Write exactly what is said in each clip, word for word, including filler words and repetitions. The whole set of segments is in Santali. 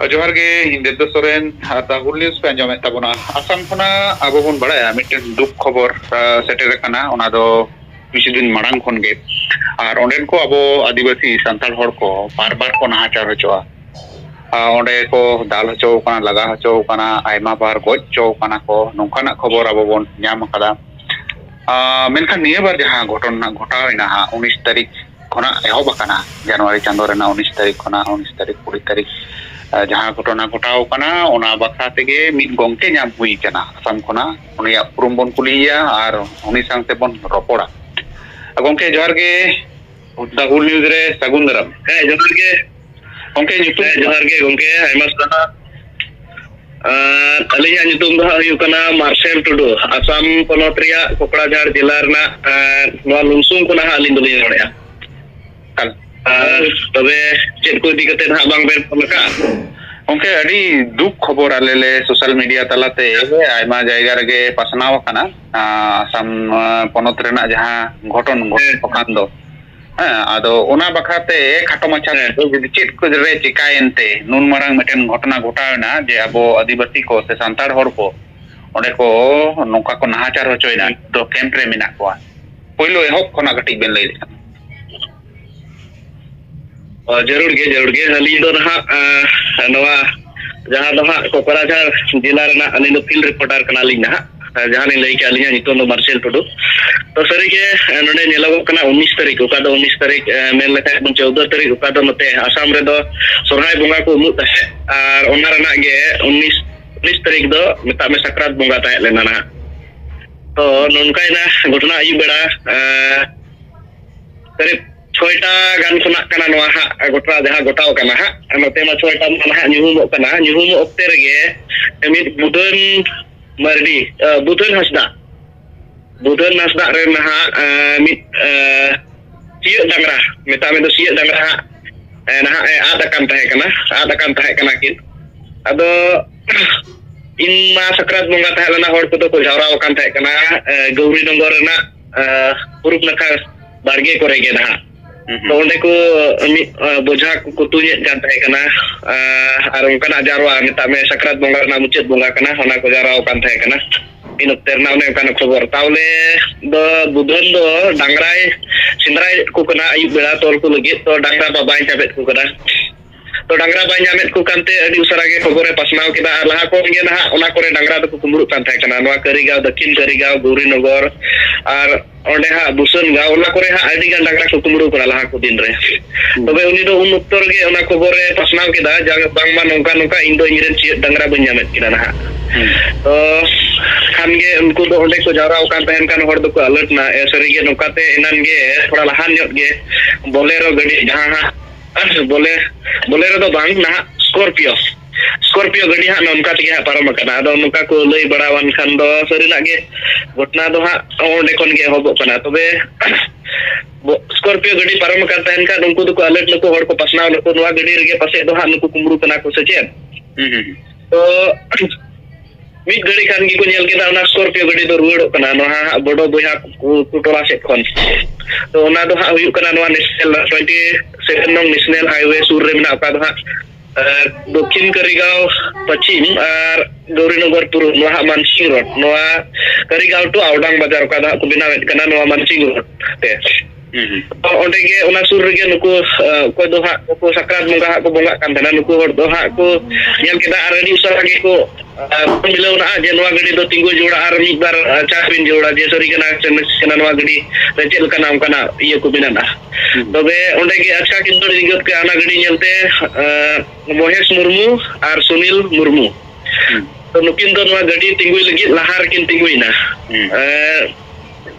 ᱡᱚᱦᱟᱨ ᱜᱮ, ᱤᱧ ᱫᱮᱵᱫᱟᱥ ᱥᱚᱨᱮᱱ ᱟᱨ ᱫᱟ ᱦᱩᱞ ᱱᱤᱭᱩᱡᱽ ᱯᱮ ᱟᱸᱡᱚᱢᱮᱫ ᱛᱟᱵᱚᱱᱟ᱾ ᱟᱥᱟᱢ ᱠᱷᱚᱱᱟᱜ ᱟᱵᱚ ᱵᱚᱱ ᱵᱟᱲᱟᱭᱟ ᱢᱤᱫᱴᱮᱱ ᱫᱩᱠ ᱠᱷᱚᱵᱚᱨ, ᱟ, ᱥᱮᱴᱮᱨ ᱟᱠᱟᱱᱟ, ᱚᱱᱟ ᱫᱚ ᱠᱤᱪᱷᱩ ᱫᱤᱱ ᱢᱟᱲᱟᱝ ᱠᱷᱚᱱ ᱜᱮ᱾ ᱟᱨ ᱚᱸᱰᱮᱱ ᱠᱚ ᱟᱵᱚ ᱟᱹᱫᱤᱵᱟᱹᱥᱤ ᱥᱟᱱᱛᱟᱲ ᱦᱚᱲ ᱠᱚ ᱵᱟᱨ ᱵᱟᱨ ᱠᱚ ᱱᱟᱦᱟᱪᱟᱨ ᱦᱚᱪᱚᱜᱼᱟ᱾ ᱟ, ᱚᱸᱰᱮ ᱠᱚ ᱫᱟᱞ ᱦᱚᱪᱚ ᱟᱠᱟᱱᱟ, ᱞᱟᱜᱟ ᱦᱚᱪᱚ ᱟᱠᱟᱱᱟ, ᱟᱭᱢᱟ ᱵᱟᱨ ᱜᱚᱡ ᱦᱚᱪᱚ ᱟᱠᱟᱱᱟ ᱠᱚ, ᱱᱚᱝᱠᱟᱱᱟᱜ ᱠᱷᱚᱵᱚᱨ ᱟᱵᱚ ᱵᱚᱱ ᱧᱟᱢ ᱟᱠᱟᱫᱟ᱾ ᱟ, ᱢᱮᱱᱠᱷᱟᱱ ᱱᱤᱭᱟᱹ ᱵᱟᱨ ᱡᱟᱦᱟᱸ ᱜᱷᱚᱴᱚᱱᱟ ᱜᱷᱚᱴᱟᱣ ᱮᱱᱟ ᱦᱟᱸᱜ, ᱩᱱᱤᱥ ᱛᱟᱹᱨᱤᱠᱷ ᱠᱷᱚᱱᱟᱜ ᱮᱦᱚᱵ ᱟᱠᱟᱱᱟ, ᱡᱟᱱᱩᱣᱟᱨᱤ ᱪᱟᱸᱫᱳ ᱨᱮᱱᱟᱜ ᱩᱱᱤᱥ ᱛᱟᱹᱨᱤᱠᱷ ᱠᱷᱚᱱᱟᱜ, ᱩᱱᱤᱥ ᱛᱟᱹᱨᱤᱠᱷ, ᱠᱩᱲᱤ ᱛᱟᱹᱨᱤᱠᱷ, ᱟ, ᱡᱟᱦᱟᱸ ᱜᱷᱚᱴᱚᱱᱟ ᱜᱷᱚᱴᱟᱣ ᱟᱠᱟᱱᱟ, ᱚᱱᱟ ᱵᱟᱠᱷᱨᱟ ᱛᱮᱜᱮ ᱢᱤᱫ ᱜᱚᱢᱠᱮ ᱧᱟᱢ ᱦᱩᱭ ᱟᱠᱟᱱᱟ ᱟᱥᱟᱢ ᱠᱷᱚᱱᱟᱜ᱾ ᱩᱱᱤᱭᱟᱜ ᱩᱯᱨᱩᱢ ᱵᱚᱱ ᱠᱩᱞᱤᱭᱮᱭᱟ ᱟᱨ ᱩᱱᱤ ᱥᱟᱶᱛᱮ ᱵᱚᱱ ᱨᱚᱯᱚᱲᱟ᱾ ᱜᱚᱢᱠᱮ, ᱡᱚᱦᱟᱨ ᱜᱮ᱾ ᱫᱟ ᱦᱩᱞ ᱱᱤᱭᱩᱡᱽ ᱨᱮ ᱥᱟᱹᱜᱩᱱ ᱫᱟᱨᱟᱢ᱾ ᱦᱮᱸ, ᱡᱚᱦᱟᱨ ᱜᱮ᱾ ᱜᱚᱢᱠᱮ, ᱧᱩᱛᱩᱢ? ᱦᱮᱸ, ᱡᱚᱦᱟᱨ ᱜᱮ ᱜᱚᱢᱠᱮ, ᱟᱭᱢᱟ ᱥᱟᱨᱦᱟᱣ᱾ ᱟᱨ ᱟᱹᱞᱤᱧᱟᱜ ᱧᱩᱛᱩᱢ ᱫᱚ ᱦᱟᱸᱜ ᱦᱩᱭᱩᱜ ᱠᱟᱱᱟ ᱢᱟᱨᱥᱮᱞ ᱴᱩᱰᱩ᱾ ᱟᱥᱟᱢ ᱯᱚᱱᱚᱛ ᱨᱮᱭᱟᱜ ᱠᱚᱠᱲᱟᱡᱷᱟᱲ ᱡᱮᱞᱟ ᱨᱮᱱᱟᱜ, ᱟᱨ ᱱᱚᱣᱟ ᱞᱩᱢᱥᱩᱝ ᱠᱷᱚᱱᱟᱜ ᱦᱟᱸᱜ ᱟᱹᱞᱤᱧ ᱫᱚᱞᱤᱧ ᱨᱚᱲᱮᱫᱼᱟ᱾ ᱟᱨ ᱛᱚᱵᱮ ᱪᱮᱫ ᱠᱚ ᱤᱫᱤ ᱠᱟᱛᱮ ᱦᱟᱸᱜ ᱵᱟᱝ ᱵᱮᱱ ᱯᱷᱳᱱ ᱟᱠᱟᱫ? ᱜᱚᱢᱠᱮ, ᱟᱹᱰᱤ ᱫᱩᱠ ᱠᱷᱚᱵᱚᱨ ᱟᱞᱮ ᱞᱮ ᱥᱳᱥᱟᱞ ᱢᱤᱰᱤᱭᱟ ᱛᱟᱞᱟᱛᱮ ᱟᱭᱢᱟ ᱡᱟᱭᱜᱟ ᱨᱮᱜᱮ ᱯᱟᱥᱱᱟᱣ ᱟᱠᱟᱱᱟ, ᱟᱸ, ᱟᱥᱟᱢ, ᱟᱸ, ᱯᱚᱱᱚᱛ ᱨᱮᱱᱟᱜ ᱡᱟᱦᱟᱸ ᱜᱷᱚᱴᱚᱱ ᱜᱷᱚᱴᱚᱱ ᱦᱮᱸ᱾ ᱠᱟᱱ ᱫᱚ᱾ ᱦᱮᱸ, ᱟᱫᱚ ᱚᱱᱟ ᱵᱟᱠᱷᱨᱟ ᱛᱮ ᱠᱷᱟᱴᱚ ᱢᱟᱪᱷᱟ ᱦᱮᱸ᱾ ᱛᱮ ᱡᱩᱫᱤ ᱪᱮᱫ ᱠᱚ ᱨᱮ ᱪᱤᱠᱟᱭᱮᱱ ᱛᱮ ᱱᱩᱱ ᱢᱟᱨᱟᱝ ᱢᱤᱫᱴᱮᱱ ᱜᱷᱚᱴᱚᱱᱟ ᱜᱷᱚᱴᱟᱣ ᱮᱱᱟ ᱡᱮ ᱟᱵᱚ ᱟᱹᱫᱤᱵᱟᱹᱥᱤ ᱠᱚ ᱥᱮ ᱥᱟᱱᱛᱟᱲ ᱦᱚᱲ ᱠᱚ ᱚᱸᱰᱮ ᱠᱚ ᱱᱚᱝᱠᱟ ᱠᱚ ᱱᱟᱦᱟᱪᱟᱨ ᱦᱚᱪᱚᱭᱮᱱᱟ, ᱦᱮᱸ᱾ ᱫᱚ ᱠᱮᱢᱯ ᱨᱮ ᱢᱮᱱᱟᱜ ᱠᱚᱣᱟ? ᱯᱳᱭᱞᱳ ᱮᱦᱚᱵ ᱠᱷᱚᱱᱟᱜ ᱠᱟᱹᱴᱤᱡ ᱵᱮᱱ ᱞᱟᱹᱭ ᱞᱮᱠᱷᱟᱱ᱾ ᱚ, ᱡᱟᱹᱨᱩᱲ ᱜᱮ, ᱡᱟᱹᱨᱩᱲ ᱜᱮ᱾ ᱟᱹᱞᱤᱧ ᱫᱚ ᱱᱟᱦᱟᱜ, ᱟᱸ, ᱱᱚᱣᱟ ᱡᱟᱦᱟᱸ ᱫᱚ ᱦᱟᱸᱜ ᱠᱚᱠᱨᱟᱡᱷᱟᱲ ᱡᱮᱞᱟ ᱨᱮᱱᱟᱜ ᱟᱹᱞᱤᱧ ᱫᱚ ᱯᱷᱤᱞᱰ ᱨᱤᱯᱳᱨᱴᱟᱨ ᱠᱟᱱᱟᱞᱤᱧ ᱱᱟᱦᱟᱜ᱾ ᱟᱸ, ᱡᱟᱦᱟᱸ ᱞᱤᱧ ᱞᱟᱹᱭ ᱠᱮᱜᱼᱟ, ᱟᱹᱞᱤᱧᱟᱜ ᱧᱩᱛᱩᱢ ᱫᱚ ᱢᱟᱨᱥᱮᱞ ᱴᱩᱰᱩ᱾ ᱛᱚ, ᱥᱟᱹᱨᱤᱜᱮ, ᱟᱸ, ᱱᱚᱰᱮ ᱧᱮᱞᱚᱜᱚᱜ ᱠᱟᱱᱟ ᱩᱱᱤᱥ ᱛᱟᱹᱨᱤᱠᱷ, ᱚᱠᱟ ᱫᱚ ᱩᱱᱤᱥ ᱛᱟᱹᱨᱤᱠᱷ, ᱟᱸ, ᱢᱮᱱ ᱞᱮᱠᱷᱟᱱ ᱵᱚᱱ ᱪᱳᱫᱽᱫᱚ ᱛᱟᱹᱨᱤᱠᱷ, ᱚᱠᱟ ᱫᱚ ᱱᱚᱛᱮ ᱟᱥᱟᱢ ᱨᱮᱫᱚ ᱥᱚᱨᱦᱟᱭ ᱵᱚᱸᱜᱟ ᱠᱚ ᱩᱢᱩᱜ ᱛᱟᱦᱮᱸᱫ, ᱟᱨ ᱚᱱᱟ ᱨᱮᱱᱟᱜ ᱜᱮ ᱩᱱᱤᱥ, ᱩᱱᱤᱥ ᱛᱟᱹᱨᱤᱠᱷ ᱫᱚ ᱢᱮᱛᱟᱜ ᱢᱮ ᱥᱟᱠᱨᱟᱛ ᱵᱚᱸᱜᱟ ᱛᱟᱦᱮᱸ ᱞᱮᱱᱟ ᱱᱟᱦᱟᱜ᱾ ᱛᱚ, ᱱᱚᱝᱠᱟᱭᱮᱱᱟ ᱜᱷᱚᱴᱚᱱᱟ ᱟᱹᱭᱩᱵ ᱵᱮᱲᱟ, ᱟᱸ, ᱠᱟᱨᱤᱵ ᱪᱷᱚᱭᱴᱟ ᱜᱟᱱ ᱠᱷᱚᱱᱟᱜ ᱠᱟᱱᱟ ᱱᱚᱣᱟ ᱦᱟᱸᱜ ᱜᱷᱚᱴᱚᱱᱟ ᱡᱟᱦᱟᱸ ᱜᱷᱚᱴᱟᱣ ᱠᱟᱱᱟ ᱦᱟᱸᱜ᱾ ᱱᱚᱛᱮ ᱢᱟ ᱪᱷᱚᱭᱴᱟ ᱢᱟ ᱱᱟᱦᱟᱜ ᱧᱩᱦᱩᱢᱚᱜ ᱠᱟᱱᱟ᱾ ᱧᱩᱦᱩᱢᱚᱜ ᱚᱠᱛᱮ ᱨᱮᱜᱮ ᱢᱤᱫ ᱵᱩᱫᱷᱟᱹᱱ ᱢᱟᱨᱰᱤ, ᱟᱸ, ᱵᱩᱫᱷᱟᱹᱱ ᱦᱟᱸᱥᱫᱟ, ᱵᱩᱫᱷᱟᱹᱱ ᱦᱟᱸᱥᱫᱟ ᱨᱮᱱ ᱱᱟᱦᱟᱜ, ᱟᱸ, ᱢᱤᱫ, ᱟᱸ, ᱥᱤᱭᱳᱜ ᱰᱟᱝᱨᱟ, ᱢᱮᱛᱟᱜ ᱢᱮ ᱫᱚ ᱥᱤᱭᱳᱜ ᱰᱟᱝᱨᱟ ᱦᱟᱸᱜ, ᱟᱸ, ᱱᱟᱦᱟᱜ ᱮ ᱟᱫ ᱟᱠᱟᱱ ᱛᱟᱦᱮᱸ ᱠᱟᱱᱟ, ᱟᱫ ᱟᱠᱟᱱ ᱛᱟᱦᱮᱸ ᱠᱟᱱᱟ ᱠᱤᱱ᱾ ᱟᱫᱚ ᱤᱱ ᱢᱟ ᱥᱟᱠᱨᱟᱛ ᱵᱚᱸᱜᱟ ᱛᱟᱦᱮᱸ ᱞᱮᱱᱟ, ᱦᱚᱲ ᱠᱚᱫᱚ ᱠᱚ ᱡᱟᱣᱨᱟ ᱟᱠᱟᱱ ᱛᱟᱦᱮᱸ ᱠᱟᱱᱟ, ᱟᱸ, ᱜᱟᱹᱣᱨᱤ ᱰᱚᱸᱜᱚᱨ ᱨᱮᱱᱟᱜ, ᱟᱸ, ᱯᱩᱨᱩᱵ ᱱᱟᱠᱷᱟ ᱵᱟᱲᱜᱮ ᱠᱚᱨᱮ ᱜᱮ ᱱᱟᱦᱟᱜ᱾ ᱛᱚ ᱚᱸᱰᱮ ᱠᱚ ᱢᱤᱫ ᱵᱚᱡᱷᱟ ᱠᱚ ᱛᱩᱧᱮᱫ ᱠᱟᱱ ᱛᱟᱦᱮᱸ ᱠᱟᱱᱟ᱾ ᱟᱨ ᱚᱱᱠᱟᱱᱟᱜ ᱡᱟᱨᱣᱟ, ᱢᱮᱛᱟᱜ ᱢᱮ ᱥᱟᱠᱨᱟᱛ ᱵᱚᱸᱜᱟ ᱨᱮᱱᱟᱜ ᱢᱩᱪᱟᱹᱫ ᱵᱚᱸᱜᱟ ᱠᱟᱱᱟ, ᱚᱱᱟ ᱠᱚ ᱡᱟᱨᱣᱟ ᱠᱟᱱ ᱛᱟᱦᱮᱸ ᱠᱟᱱᱟ᱾ ᱤᱱ ᱚᱠᱛᱮ ᱨᱮᱱᱟᱜ ᱚᱱᱮ ᱚᱱᱠᱟᱱᱟᱜ ᱠᱷᱚᱵᱚᱨ᱾ ᱛᱟᱦᱚᱞᱮ ᱫᱚ ᱵᱩᱫᱷᱟᱹᱱ ᱫᱚ ᱰᱟᱝᱨᱟᱭ ᱥᱮᱸᱫᱽᱨᱟᱭᱮᱫ ᱠᱚ ᱠᱟᱱᱟ ᱟᱹᱭᱩᱵ ᱵᱮᱲᱟ ᱛᱚᱞ ᱠᱚ ᱞᱟᱹᱜᱤᱫ, ᱛᱚ ᱰᱟᱝᱨᱟ ᱵᱟ ᱵᱟᱭ ᱧᱟᱢᱮᱫ ᱠᱚ ᱠᱟᱱᱟ᱾ ᱛᱚ ᱰᱟᱝᱨᱟ ᱵᱟᱭ ᱧᱟᱢᱮᱫ ᱠᱚ ᱠᱟᱱᱛᱮ ᱟᱹᱰᱤ ᱩᱥᱟᱹᱨᱟ ᱜᱮ ᱠᱷᱚᱵᱚᱨᱮ ᱯᱟᱥᱱᱟᱣ ᱠᱮᱫᱟ᱾ ᱟᱨ ᱞᱟᱦᱟ ᱠᱷᱚᱱ ᱜᱮ ᱱᱟᱦᱟᱜ ᱚᱱᱟ ᱠᱚᱨᱮ ᱰᱟᱝᱨᱟ ᱫᱚᱠᱚ ᱠᱩᱢᱵᱽᱲᱩᱜ ᱠᱟᱱ ᱛᱟᱦᱮᱸ ᱠᱟᱱᱟ, ᱱᱚᱣᱟ ᱠᱟᱹᱨᱤᱜᱟᱸᱣ, ᱫᱚᱠᱠᱷᱤᱱ ᱠᱟᱹᱨᱤᱜᱟᱸᱣ, ᱜᱳᱣᱨᱤᱱᱚᱜᱚᱨ, ᱟᱨ ᱚᱸᱰᱮ ᱦᱟᱸᱜ ᱵᱩᱥᱟᱹᱱ ᱜᱟᱶ, ᱚᱱᱟ ᱠᱚᱨᱮ ᱦᱟᱸᱜ ᱟᱹᱰᱤ ᱜᱟᱱ ᱰᱟᱝᱨᱟ ᱠᱚ ᱠᱩᱢᱵᱽᱲᱩ ᱠᱟᱱᱟ ᱞᱟᱦᱟ ᱠᱚ ᱫᱤᱱ ᱨᱮ᱾ ᱛᱚᱵᱮ ᱩᱱᱤ ᱫᱚ ᱩᱱ ᱚᱠᱛᱚ ᱨᱮᱜᱮ ᱚᱱᱟ ᱠᱷᱚᱵᱚᱨ ᱮ ᱯᱟᱥᱱᱟᱣ ᱠᱮᱫᱟ, ᱡᱟ-, ᱵᱟᱝᱢᱟ ᱱᱚᱝᱠᱟ ᱱᱚᱝᱠᱟ ᱤᱧ ᱫᱚ ᱤᱧ ᱨᱮᱱ ᱪᱮᱫ ᱰᱟᱝᱨᱟ ᱵᱟᱹᱧ ᱧᱟᱢᱮᱫ ᱠᱤᱱᱟ ᱱᱟᱦᱟᱜ᱾ ᱛᱚ ᱠᱷᱟᱱ ᱜᱮ ᱩᱱᱠᱩ ᱫᱚ ᱚᱸᱰᱮ ᱠᱚ ᱡᱟᱣᱨᱟ ᱟᱠᱟᱱ ᱛᱟᱦᱮᱱ ᱠᱷᱟᱱ ᱦᱚᱲ ᱫᱚᱠᱚ ᱟᱞᱟᱨᱴ ᱱᱟ, ᱮ, ᱥᱟᱹᱨᱤᱜᱮ ᱱᱚᱝᱠᱟᱛᱮ ᱮᱱᱟᱱ ᱜᱮ ᱛᱷᱚᱲᱟ ᱞᱟᱦᱟ ᱧᱚᱜ ᱜᱮ ᱵᱚᱞᱮᱨᱳ ᱜᱟᱹᱰᱤ, ᱡᱟᱦᱟᱸ ᱦᱟᱸᱜ ᱵᱚᱞᱮ, ᱵᱚᱞᱮᱨᱳ ᱫᱚ ᱵᱟᱝ, ᱱᱟᱦᱟᱜ ᱥᱠᱚᱨᱯᱤᱭᱳ, ᱥᱠᱚᱨᱯᱤᱭᱳ ᱜᱟᱹᱰᱤ ᱦᱟᱸᱜ ᱱᱚᱝᱠᱟ ᱛᱮᱜᱮ ᱦᱟᱸᱜ ᱯᱟᱨᱚᱢ ᱟᱠᱟᱱᱟ᱾ ᱟᱫᱚ ᱱᱚᱝᱠᱟ ᱠᱚ ᱞᱟᱹᱭ ᱵᱟᱲᱟᱣᱟᱱ ᱠᱷᱟᱱ ᱫᱚ ᱥᱟᱹᱨᱤᱱᱟᱜ ᱜᱮ ᱜᱷᱚᱴᱚᱱᱟ ᱫᱚ ᱦᱟᱸᱜ ᱚᱸᱰᱮ ᱠᱷᱚᱱ ᱜᱮ ᱮᱦᱚᱵᱚᱜ ᱠᱟᱱᱟ᱾ ᱛᱚᱵᱮ ᱵᱚ-, ᱥᱠᱚᱨᱯᱤᱭᱳ ᱜᱟᱹᱰᱤ ᱯᱟᱨᱚᱢ ᱟᱠᱟᱱ ᱛᱟᱦᱮᱱ ᱠᱷᱟᱱ ᱩᱱᱠᱩ ᱫᱚᱠᱚ ᱟᱞᱟᱨᱴ ᱱᱟᱠᱚ, ᱦᱚᱲ ᱠᱚ ᱯᱟᱥᱱᱟᱣ ᱱᱟᱠᱚ, ᱱᱚᱣᱟ ᱜᱟᱹᱰᱤ ᱨᱮᱜᱮ ᱯᱟᱥᱮᱡ ᱫᱚ ᱦᱟᱸᱜ ᱱᱩᱠᱩ ᱠᱩᱢᱵᱽᱲᱩ ᱠᱟᱱᱟ ᱠᱚ ᱥᱮ ᱪᱮᱫ? ᱛᱚ ᱢᱤᱫ ᱜᱷᱟᱹᱲᱤ ᱠᱷᱟᱱ ᱜᱮᱠᱚ ᱧᱮᱞ ᱠᱮᱫᱟ ᱚᱱᱟ ᱥᱠᱚᱨᱯᱤᱭᱳ ᱜᱟᱹᱰᱤ ᱫᱚ ᱨᱩᱣᱟᱹᱲᱚᱜ ᱠᱟᱱᱟ ᱱᱚᱣᱟ ᱦᱟᱸᱜ ᱵᱚᱰᱚ ᱵᱚᱭᱦᱟ ᱠᱩ-, ᱠᱩᱴᱚᱞᱟ ᱥᱮᱫ ᱠᱷᱚᱱ᱾ ᱛᱚ ᱚᱱᱟ ᱫᱚ ᱦᱟᱸᱜ ᱦᱩᱭᱩᱜ ᱠᱟᱱᱟ ᱱᱚᱣᱟ ᱱᱮᱥᱱᱟᱞ, ᱴᱩᱭᱮᱱᱴᱤ ᱥᱮᱵᱷᱮᱱ ᱱᱚᱝ ᱱᱮᱥᱱᱟᱞ ᱦᱟᱭᱣᱮ ᱥᱩᱨ ᱨᱮ ᱢᱮᱱᱟᱜ, ᱚᱠᱟ ᱫᱚ ᱦᱟᱸᱜ, ᱮ, ᱫᱚᱠᱠᱷᱤᱱ ᱠᱟᱹᱨᱤᱜᱟᱸᱣ ᱯᱚᱪᱷᱤᱢ ᱟᱨ ᱜᱳᱣᱨᱤᱱᱚᱜᱚᱨ ᱯᱩᱨᱩᱵ, ᱱᱚᱣᱟ ᱦᱟᱸᱜ ᱢᱟᱱᱥᱤᱝ ᱨᱳᱰ, ᱱᱚᱣᱟ ᱠᱟᱹᱨᱤᱜᱟᱸᱣ ᱴᱩ ᱟᱣᱰᱟᱝ ᱵᱟᱡᱟᱨ ᱚᱠᱟ ᱫᱚ ᱦᱟᱸᱜ ᱠᱚ ᱵᱮᱱᱟᱣᱮᱫ ᱠᱟᱱᱟ ᱱᱚᱣᱟ ᱢᱟᱱᱥᱤᱝ ᱨᱳᱰ ᱛᱮ᱾ ᱛᱚ ᱚᱸᱰᱮ ᱜᱮ ᱚᱱᱟ ᱥᱩᱨ ᱨᱮᱜᱮ ᱱᱩᱠᱩ, ᱮ, ᱚᱠᱚᱭ ᱫᱚ ᱦᱟᱸᱜ ᱱᱩᱠᱩ ᱥᱟᱠᱨᱟᱛ ᱵᱚᱸᱜᱟ ᱦᱟᱸᱜ ᱠᱚ ᱵᱚᱸᱜᱟᱜ ᱠᱟᱱ ᱛᱟᱦᱮᱱᱟ, ᱱᱩᱠᱩ ᱦᱚᱲ ᱫᱚ ᱦᱟᱸᱜ ᱠᱚ ᱧᱮᱞ ᱠᱮᱫᱟ ᱟᱨ ᱟᱹᱰᱤ ᱩᱥᱟᱹᱨᱟ ᱜᱮᱠᱚ, ᱮ, ᱢᱤᱞᱟᱹᱣ ᱱᱟ ᱡᱮ ᱱᱚᱣᱟ ᱜᱟᱹᱰᱤ ᱫᱚ ᱛᱤᱸᱜᱩ ᱡᱩᱲᱟ ᱟᱨ ᱢᱤᱫ ᱵᱟᱨ, ᱮ, ᱪᱟ ᱵᱤᱱ ᱡᱩᱲᱟ ᱡᱮ ᱥᱟᱹᱨᱤ ᱠᱟᱱᱟ ᱥᱮ ᱱᱟᱥᱮ ᱠᱟᱱᱟ ᱱᱚᱣᱟ ᱜᱟᱹᱰᱤ ᱨᱮ ᱪᱮᱫ ᱞᱮᱠᱟᱱᱟ ᱚᱱᱠᱟᱱᱟᱜ ᱤᱭᱟᱹ ᱠᱚ ᱢᱮᱱᱟᱜᱼᱟ᱾ ᱛᱚᱵᱮ ᱚᱸᱰᱮ ᱜᱮ ᱟᱪᱠᱟ ᱠᱤᱱ ᱫᱟᱹᱲ ᱤᱫᱤ ᱜᱚᱫ ᱠᱮᱜᱼᱟ ᱚᱱᱟ ᱜᱟᱹᱰᱤ ᱧᱮᱞᱛᱮ, ᱮ, ᱢᱚᱦᱮᱥ ᱢᱩᱨᱢᱩ ᱟᱨ ᱥᱩᱱᱤᱞ ᱢᱩᱨᱢᱩ᱾ ᱛᱚ ᱱᱩᱠᱤᱱ ᱫᱚ ᱱᱚᱣᱟ ᱜᱟᱹᱰᱤ ᱛᱤᱸᱜᱩᱭ ᱞᱟᱹᱜᱤᱫ ᱞᱟᱦᱟ ᱨᱮᱠᱤᱱ ᱛᱤᱸᱜᱩᱭᱮᱱᱟ᱾ ᱮ,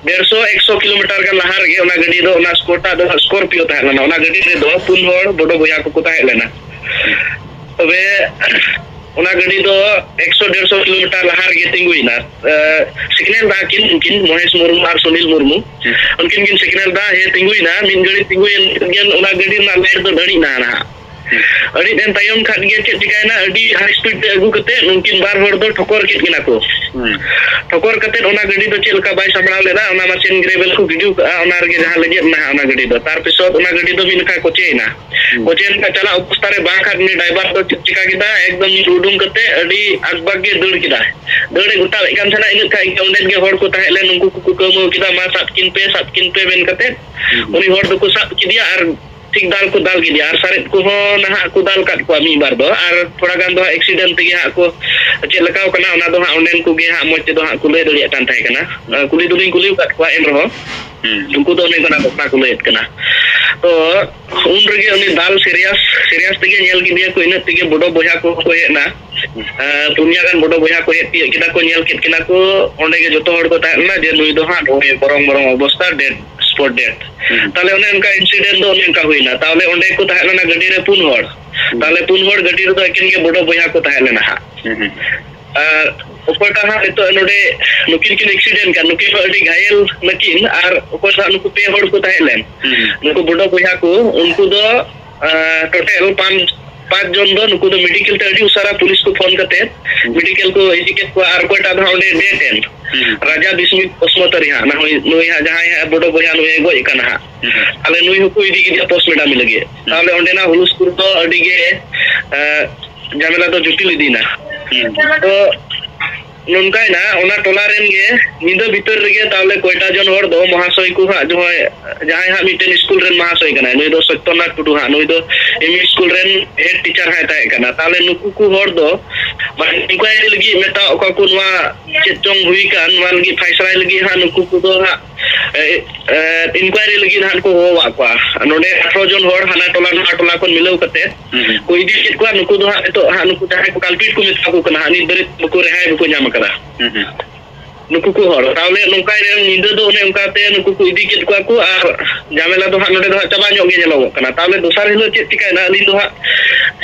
ᱰᱮᱲᱥᱚ ᱮᱠᱥᱚ ᱠᱤᱞᱳᱢᱤᱴᱟᱨ ᱜᱟᱱ ᱞᱟᱦᱟ ᱨᱮᱜᱮ ᱚᱱᱟ ᱜᱟᱹᱰᱤ ᱫᱚ ᱚᱱᱟ ᱥᱠᱚᱴᱟ ᱫᱚ ᱥᱠᱚᱨᱯᱤᱭᱳ ᱛᱟᱦᱮᱸ ᱞᱮᱱᱟ᱾ ᱚᱱᱟ ᱜᱟᱹᱰᱤ ᱨᱮᱫᱚ ᱯᱩᱱ ᱦᱚᱲ ᱵᱚᱰᱚ ᱵᱚᱭᱦᱟ ᱠᱚᱠᱚ ᱛᱟᱦᱮᱸ ᱞᱮᱱᱟ᱾ ᱛᱚᱵᱮ ᱚᱱᱟ ᱜᱟᱹᱰᱤ ᱫᱚ ᱮᱠᱥᱚ ᱰᱮᱲᱥᱚ ᱠᱤᱞᱳᱢᱤᱴᱟᱨ ᱞᱟᱦᱟ ᱨᱮᱜᱮ ᱛᱤᱸᱜᱩᱭᱮᱱᱟ᱾ ᱮ, ᱥᱤᱜᱽᱱᱮᱞ ᱫᱟ ᱠᱤᱱ ᱩᱱᱠᱤᱱ ᱢᱚᱦᱮᱥ ᱢᱩᱨᱢᱩ ᱟᱨ ᱥᱩᱱᱤᱞ ᱢᱩᱨᱢᱩ᱾ ᱩᱱᱠᱤᱱ ᱠᱤᱱ ᱥᱤᱜᱽᱱᱮᱞ ᱫᱟ, ᱦᱮᱸ ᱛᱤᱸᱜᱩᱭᱮᱱᱟ᱾ ᱢᱤᱫ ᱜᱷᱟᱹᱲᱤᱡ ᱛᱤᱸᱜᱩᱭᱮᱱ ᱠᱷᱟᱱ ᱚᱱᱟ ᱜᱟᱹᱰᱤ ᱨᱮᱱᱟᱜ ᱞᱟᱭᱤᱴ ᱫᱚ ᱰᱟᱹᱲᱤᱡ ᱮᱱᱟ ᱱᱟᱦᱟᱜ᱾ ᱟᱹᱰᱤ ᱫᱤᱱ ᱛᱟᱭᱚᱢ ᱠᱷᱟᱱ ᱜᱮ ᱪᱮᱫ ᱪᱤᱠᱟᱭᱮᱱᱟ, ᱟᱹᱰᱤ ᱦᱟᱭ ᱥᱯᱤᱰ ᱛᱮ ᱟᱹᱜᱩ ᱠᱟᱛᱮ ᱱᱩᱠᱤᱱ ᱵᱟᱨ ᱦᱚᱲ ᱫᱚ ᱴᱷᱚᱠᱚᱨ ᱠᱮᱫ ᱠᱤᱱᱟ ᱠᱚ᱾ ᱴᱷᱚᱠᱚᱨ ᱠᱟᱛᱮ ᱚᱱᱟ ᱜᱟᱹᱰᱤ ᱫᱚ ᱪᱮᱫ ᱞᱮᱠᱟ ᱵᱟᱭ ᱥᱟᱢᱵᱲᱟᱣ ᱞᱮᱫᱟ, ᱚᱱᱟ ᱢᱟᱥᱮᱱ ᱜᱨᱮᱵᱮᱞ ᱠᱚ ᱜᱤᱰᱤ ᱠᱟᱜᱼᱟ, ᱚᱱᱟ ᱨᱮᱜᱮ ᱡᱟᱦᱟᱸ ᱞᱮᱸᱡᱮᱫ ᱮᱱᱟ ᱚᱱᱟ ᱜᱟᱹᱰᱤ ᱫᱚ᱾ ᱛᱟᱨ ᱯᱤᱪᱷᱚᱱ ᱚᱱᱟ ᱜᱟᱹᱰᱤ ᱫᱚ ᱢᱤᱫ ᱱᱟᱠᱷᱟ ᱠᱚᱪᱮᱭᱮᱱᱟ᱾ ᱠᱚᱪᱮ ᱞᱮᱠᱟ ᱪᱟᱞᱟᱜ ᱚᱵᱚᱥᱛᱟ ᱨᱮ ᱵᱟᱝ ᱠᱷᱟᱱ ᱩᱱᱤ ᱰᱨᱟᱭᱵᱷᱟᱨ ᱫᱚ ᱪᱮᱫ ᱪᱤᱠᱟ ᱠᱮᱫᱟ, ᱮᱠᱫᱚᱢ ᱩᱰᱩᱝ ᱠᱟᱛᱮ ᱟᱹᱰᱤ ᱟᱠᱵᱟᱠ ᱜᱮ ᱫᱟᱹᱲ ᱠᱮᱫᱟ᱾ ᱫᱟᱹᱲ ᱮ ᱜᱚᱴᱟᱣᱮᱫ ᱠᱟᱱ ᱛᱟᱦᱮᱱᱟ, ᱤᱱᱟᱹᱜ ᱠᱷᱟᱡ ᱜᱮ ᱚᱸᱰᱮ ᱜᱮ ᱦᱚᱲ ᱠᱚ ᱛᱟᱦᱮᱸ ᱞᱮᱱ, ᱩᱱᱠᱩ ᱠᱚᱠᱚ ᱠᱟᱹᱣᱢᱟᱹᱣ ᱠᱮᱫᱟ, "ᱢᱟ ᱥᱟᱵ ᱠᱤᱱ ᱯᱮ, ᱥᱟᱵ ᱠᱤᱱ ᱯᱮ" ᱢᱮᱱ ᱠᱟᱛᱮ ᱩᱱᱤ ᱦᱚᱲ ᱫᱚᱠᱚ ᱥᱟᱵ ᱠᱮᱫᱮᱭᱟ ᱟᱨ ᱴᱷᱤᱠ ᱫᱟᱞ ᱠᱚ ᱫᱟᱞ ᱠᱮᱫᱮᱭᱟ᱾ ᱟᱨ ᱥᱟᱨᱮᱡ ᱠᱚᱦᱚᱸ ᱱᱟᱦᱟᱜ ᱠᱚ ᱫᱟᱞ ᱠᱟᱫ ᱠᱚᱣᱟ ᱢᱤᱫ ᱵᱟᱨ ᱫᱚ, ᱟᱨ ᱛᱷᱚᱲᱟ ᱜᱟᱱ ᱫᱚ ᱦᱟᱸᱜ ᱮᱠᱥᱤᱰᱮᱱᱴ ᱛᱮᱜᱮ ᱦᱟᱸᱜ ᱠᱚ ᱪᱮᱫ ᱞᱮᱠᱟᱣ ᱠᱟᱱᱟ, ᱚᱱᱟ ᱫᱚ ᱦᱟᱸᱜ ᱚᱸᱰᱮᱱ ᱠᱚᱜᱮ ᱦᱟᱸᱜ ᱢᱚᱡᱽ ᱛᱮᱫᱚ ᱦᱟᱸᱜ ᱠᱚ ᱞᱟᱹᱭ ᱫᱟᱲᱮᱭᱟᱜ ᱠᱟᱱ ᱛᱟᱦᱮᱸ ᱠᱟᱱᱟ᱾ ᱟᱨ ᱠᱩᱞᱤ ᱫᱚᱞᱤᱧ ᱠᱩᱞᱤ ᱟᱠᱟᱫ ᱠᱚᱣᱟ, ᱮᱱ ᱨᱮᱦᱚᱸ ᱩᱱᱠᱩ ᱫᱚ ᱚᱱᱮ ᱚᱱᱠᱟᱱᱟᱜ ᱜᱷᱚᱴᱚᱱᱟ ᱠᱚ ᱞᱟᱹᱭᱮᱫ ᱠᱟᱱᱟ᱾ ᱛᱚ ᱩᱱ ᱨᱮᱜᱮ ᱩᱱᱤ ᱫᱟᱞ ᱥᱤᱨᱤᱭᱟᱥ, ᱥᱤᱨᱤᱭᱟᱥ ᱛᱮᱜᱮ ᱧᱮᱞ ᱠᱮᱫᱮᱭᱟ ᱠᱚ, ᱤᱱᱟᱹᱜ ᱛᱮᱜᱮ ᱵᱚᱰᱚ ᱵᱚᱭᱦᱟ ᱠᱚᱦᱚᱸ ᱠᱚ ᱦᱮᱡ ᱮᱱᱟ᱾ ᱟᱨ ᱯᱩᱱᱭᱟ ᱜᱟᱱ ᱵᱚᱰᱚ ᱵᱚᱭᱦᱟ ᱠᱚ ᱦᱮᱡ ᱛᱤᱭᱳᱜ ᱠᱮᱫᱟ ᱠᱚ, ᱧᱮᱞ ᱠᱮᱫ ᱠᱤᱱᱟ ᱠᱚ, ᱚᱸᱰᱮ ᱜᱮ ᱡᱚᱛᱚ ᱦᱚᱲ ᱠᱚ ᱛᱟᱦᱮᱸ ᱞᱮᱱᱟ ᱡᱮ ᱱᱩᱭ ᱫᱚ ᱦᱟᱸᱜ ᱱᱚᱜᱼᱚᱭ ᱵᱚᱨᱚᱝ ᱵᱚᱨᱚᱝ ᱚᱵᱚᱥᱛᱟ, ᱰᱮᱰ, ᱥᱯᱚᱴ ᱰᱮᱰ᱾ ᱛᱟᱦᱞᱮ ᱚᱱᱮ ᱚᱱᱠᱟ ᱤᱱᱥᱤᱰᱮᱱᱴ ᱫᱚ ᱚᱱᱮ ᱚᱱᱠᱟ ᱦᱩᱭᱱᱟ᱾ ᱛᱟᱦᱞᱮ ᱚᱸᱰᱮ ᱠᱚ ᱛᱟᱦᱮᱸ ᱞᱮᱱᱟ ᱜᱟᱹᱰᱤ ᱨᱮ ᱯᱩᱱ ᱦᱚᱲ᱾ ᱛᱟᱦᱞᱮ ᱯᱩᱱ ᱦᱚᱲ ᱜᱟᱹᱰᱤ ᱨᱮᱫᱚ ᱮᱠᱮᱱ ᱜᱮ ᱵᱚᱰᱚ ᱵᱚᱭᱦᱟ ᱠᱚ ᱛᱟᱦᱮᱸ ᱞᱮᱱᱟ ᱦᱟᱸᱜ᱾ ᱟᱨ ᱚᱠᱚᱭᱴᱟᱜ ᱦᱟᱸᱜ ᱱᱤᱛᱚᱜ ᱱᱚᱰᱮ ᱱᱩᱠᱤᱱ ᱠᱤᱱ ᱮᱠᱥᱤᱰᱮᱱᱴ ᱠᱟᱱ, ᱱᱩᱠᱤᱱ ᱦᱚᱸ ᱟᱹᱰᱤ ᱜᱷᱟᱭᱮᱞ ᱱᱟᱹᱠᱤᱱ, ᱟᱨ ᱚᱠᱚᱭᱴᱟᱜ ᱱᱩᱠᱩ ᱯᱮ ᱦᱚᱲ ᱠᱚ ᱛᱟᱦᱮᱸ ᱞᱮᱱ, ᱱᱩᱠᱩ ᱵᱚᱰᱚ ᱵᱚᱭᱦᱟ ᱠᱚ, ᱩᱱᱠᱩ ᱫᱚ ᱴᱳᱴᱟᱞ ᱯᱟᱸᱪ, ᱯᱟᱸᱪ ᱡᱚᱱ ᱫᱚ ᱱᱩᱠᱩ ᱫᱚ ᱢᱮᱰᱤᱠᱮᱞ ᱛᱮ ᱟᱹᱰᱤ ᱩᱥᱟᱹᱨᱟ ᱯᱩᱞᱤᱥ ᱠᱚ ᱯᱷᱳᱱ ᱠᱟᱛᱮ ᱢᱮᱰᱤᱠᱮᱞ ᱠᱚ ᱤᱫᱤ ᱠᱮᱫ ᱠᱚᱣᱟ᱾ ᱟᱨ ᱚᱠᱚᱭᱴᱟᱜ ᱫᱚ ᱦᱟᱸᱜ ᱚᱸᱰᱮ ᱰᱮᱛᱷ ᱮᱱ, ᱨᱟᱡᱟ ᱵᱤᱥᱱᱩᱡᱤᱛ ᱵᱚᱥᱩᱢᱚᱛᱟᱨᱤ ᱦᱟᱸᱜ, ᱱᱩᱭ, ᱱᱩᱭ ᱦᱟᱸᱜ ᱡᱟᱦᱟᱸᱭ ᱦᱟᱸᱜ ᱵᱚᱰᱚ ᱵᱚᱭᱦᱟ ᱱᱩᱭ ᱮ ᱜᱚᱡ ᱟᱠᱟᱱᱟ ᱦᱟᱸᱜ, ᱛᱟᱦᱞᱮ ᱱᱩᱭ ᱦᱚᱸᱠᱚ ᱤᱫᱤ ᱠᱮᱫᱮᱭᱟ ᱯᱳᱥᱴᱢᱚᱨᱴᱮᱢ ᱞᱟᱹᱜᱤᱫ᱾ ᱛᱟᱦᱞᱮ ᱚᱸᱰᱮᱱᱟᱜ ᱦᱩᱞᱩᱥ ᱠᱚᱨᱮ ᱫᱚ ᱟᱹᱰᱤ ᱜᱮ, ᱮ, ᱡᱷᱟᱢᱮᱞᱟ ᱫᱚ ᱡᱚᱴᱤᱞ ᱤᱫᱤᱭᱮᱱᱟ᱾ ᱛᱚ ᱱᱚᱝᱠᱟᱭᱮᱱᱟ, ᱚᱱᱟ ᱴᱚᱞᱟ ᱨᱮᱱ ᱜᱮ ᱧᱤᱫᱟᱹ ᱵᱷᱤᱛᱟᱹᱨ ᱨᱮᱜᱮ ᱛᱟᱦᱞᱮ ᱠᱚᱭᱴᱟ ᱡᱚᱱ ᱦᱚᱲ ᱫᱚ ᱢᱚᱦᱟᱥᱚᱭ ᱠᱚ ᱦᱟᱸᱜ, ᱡᱟᱦᱟᱸᱭ, ᱡᱟᱦᱟᱸᱭ ᱦᱟᱸᱜ ᱢᱤᱫᱴᱮᱱ ᱥᱠᱩᱞ ᱨᱮᱱ ᱢᱚᱦᱟᱥᱚᱭ ᱠᱟᱱᱟᱭ, ᱱᱩᱭ ᱫᱚ ᱥᱚᱛᱭᱚᱱᱟᱛᱷ ᱴᱩᱰᱩ ᱦᱟᱸᱜ, ᱱᱩᱭ ᱫᱚ ᱮᱢ ᱤ ᱥᱠᱩᱞ ᱨᱮᱱ ᱦᱮᱰ ᱴᱤᱪᱟᱨ ᱦᱟᱸᱜ ᱛᱟᱦᱮᱸ ᱠᱟᱱᱟ᱾ ᱛᱟᱦᱞᱮ ᱱᱩᱠᱩ ᱠᱚ ᱦᱚᱲ ᱫᱚ ᱢᱟᱱᱮ ᱤᱱᱠᱣᱟᱭᱨᱤ ᱞᱟᱹᱜᱤᱫ ᱢᱮᱛᱟᱣᱟᱜ ᱠᱚᱣᱟ ᱠᱚ, ᱱᱚᱣᱟ ᱪᱮᱫ ᱪᱚᱝ ᱦᱩᱭ ᱠᱟᱱ, ᱱᱚᱣᱟ ᱞᱟᱹᱜᱤᱫ ᱯᱷᱟᱭᱥᱟᱞᱟᱭ ᱞᱟᱹᱜᱤᱫ ᱦᱟᱸᱜ ᱱᱩᱠᱩ ᱠᱚᱫᱚ ᱦᱟᱸᱜ, ᱮ, ᱮ, ᱤᱱᱠᱣᱟᱭᱨᱤ ᱞᱟᱹᱜᱤᱫ ᱦᱟᱸᱜ ᱠᱚ ᱦᱚᱦᱚᱣᱟᱜ ᱠᱚᱣᱟ᱾ ᱱᱚᱰᱮ ᱟᱴᱷᱨᱚ ᱡᱚᱱ ᱦᱚᱲ ᱦᱟᱱᱟ ᱴᱚᱞᱟ ᱱᱚᱣᱟ ᱴᱚᱞᱟ ᱠᱷᱚᱱ ᱢᱤᱞᱟᱹᱣ ᱠᱟᱛᱮ ᱠᱚ ᱤᱫᱤ ᱠᱮᱫ ᱠᱚᱣᱟ᱾ ᱱᱩᱠᱩ ᱫᱚ ᱦᱟᱸᱜ ᱱᱤᱛᱚᱜ ᱦᱟᱸᱜ ᱱᱩᱠᱩ ᱡᱟᱦᱟᱸᱭ ᱠᱚ ᱠᱟᱞᱯᱤᱴ ᱠᱚ ᱢᱮᱛᱟ ᱠᱚ ᱠᱟᱱᱟ ᱦᱟᱸᱜ, ᱱᱤᱛ ᱫᱷᱟᱹᱨᱤᱡ ᱵᱟᱠᱚ ᱨᱮᱦᱟᱭ ᱵᱟᱠᱚ ᱧᱟᱢ ᱟᱠᱟᱫᱟ᱾ ᱱᱩᱠᱩ ᱠᱚ ᱦᱚᱲ᱾ ᱛᱟᱦᱚᱞᱮ ᱱᱚᱝᱠᱟᱭᱮᱱ ᱧᱤᱫᱟᱹ ᱫᱚ ᱚᱱᱮ ᱚᱱᱠᱟᱛᱮ ᱱᱩᱠᱩ ᱠᱚ ᱤᱫᱤ ᱠᱮᱫ ᱠᱚᱣᱟ ᱠᱚ, ᱟᱨ ᱡᱷᱟᱢᱮᱞᱟ ᱫᱚ ᱦᱟᱸᱜ ᱱᱚᱰᱮ ᱫᱚ ᱦᱟᱸᱜ ᱪᱟᱵᱟ ᱧᱚᱜ ᱜᱮ ᱧᱮᱞᱚᱜᱚᱜ ᱠᱟᱱᱟ᱾ ᱛᱟᱦᱚᱞᱮ ᱫᱚᱥᱟᱨ ᱦᱤᱞᱳᱜ ᱪᱮᱫ ᱪᱤᱠᱟᱭᱮᱱᱟ, ᱟᱹᱞᱤᱧ ᱫᱚ ᱦᱟᱸᱜ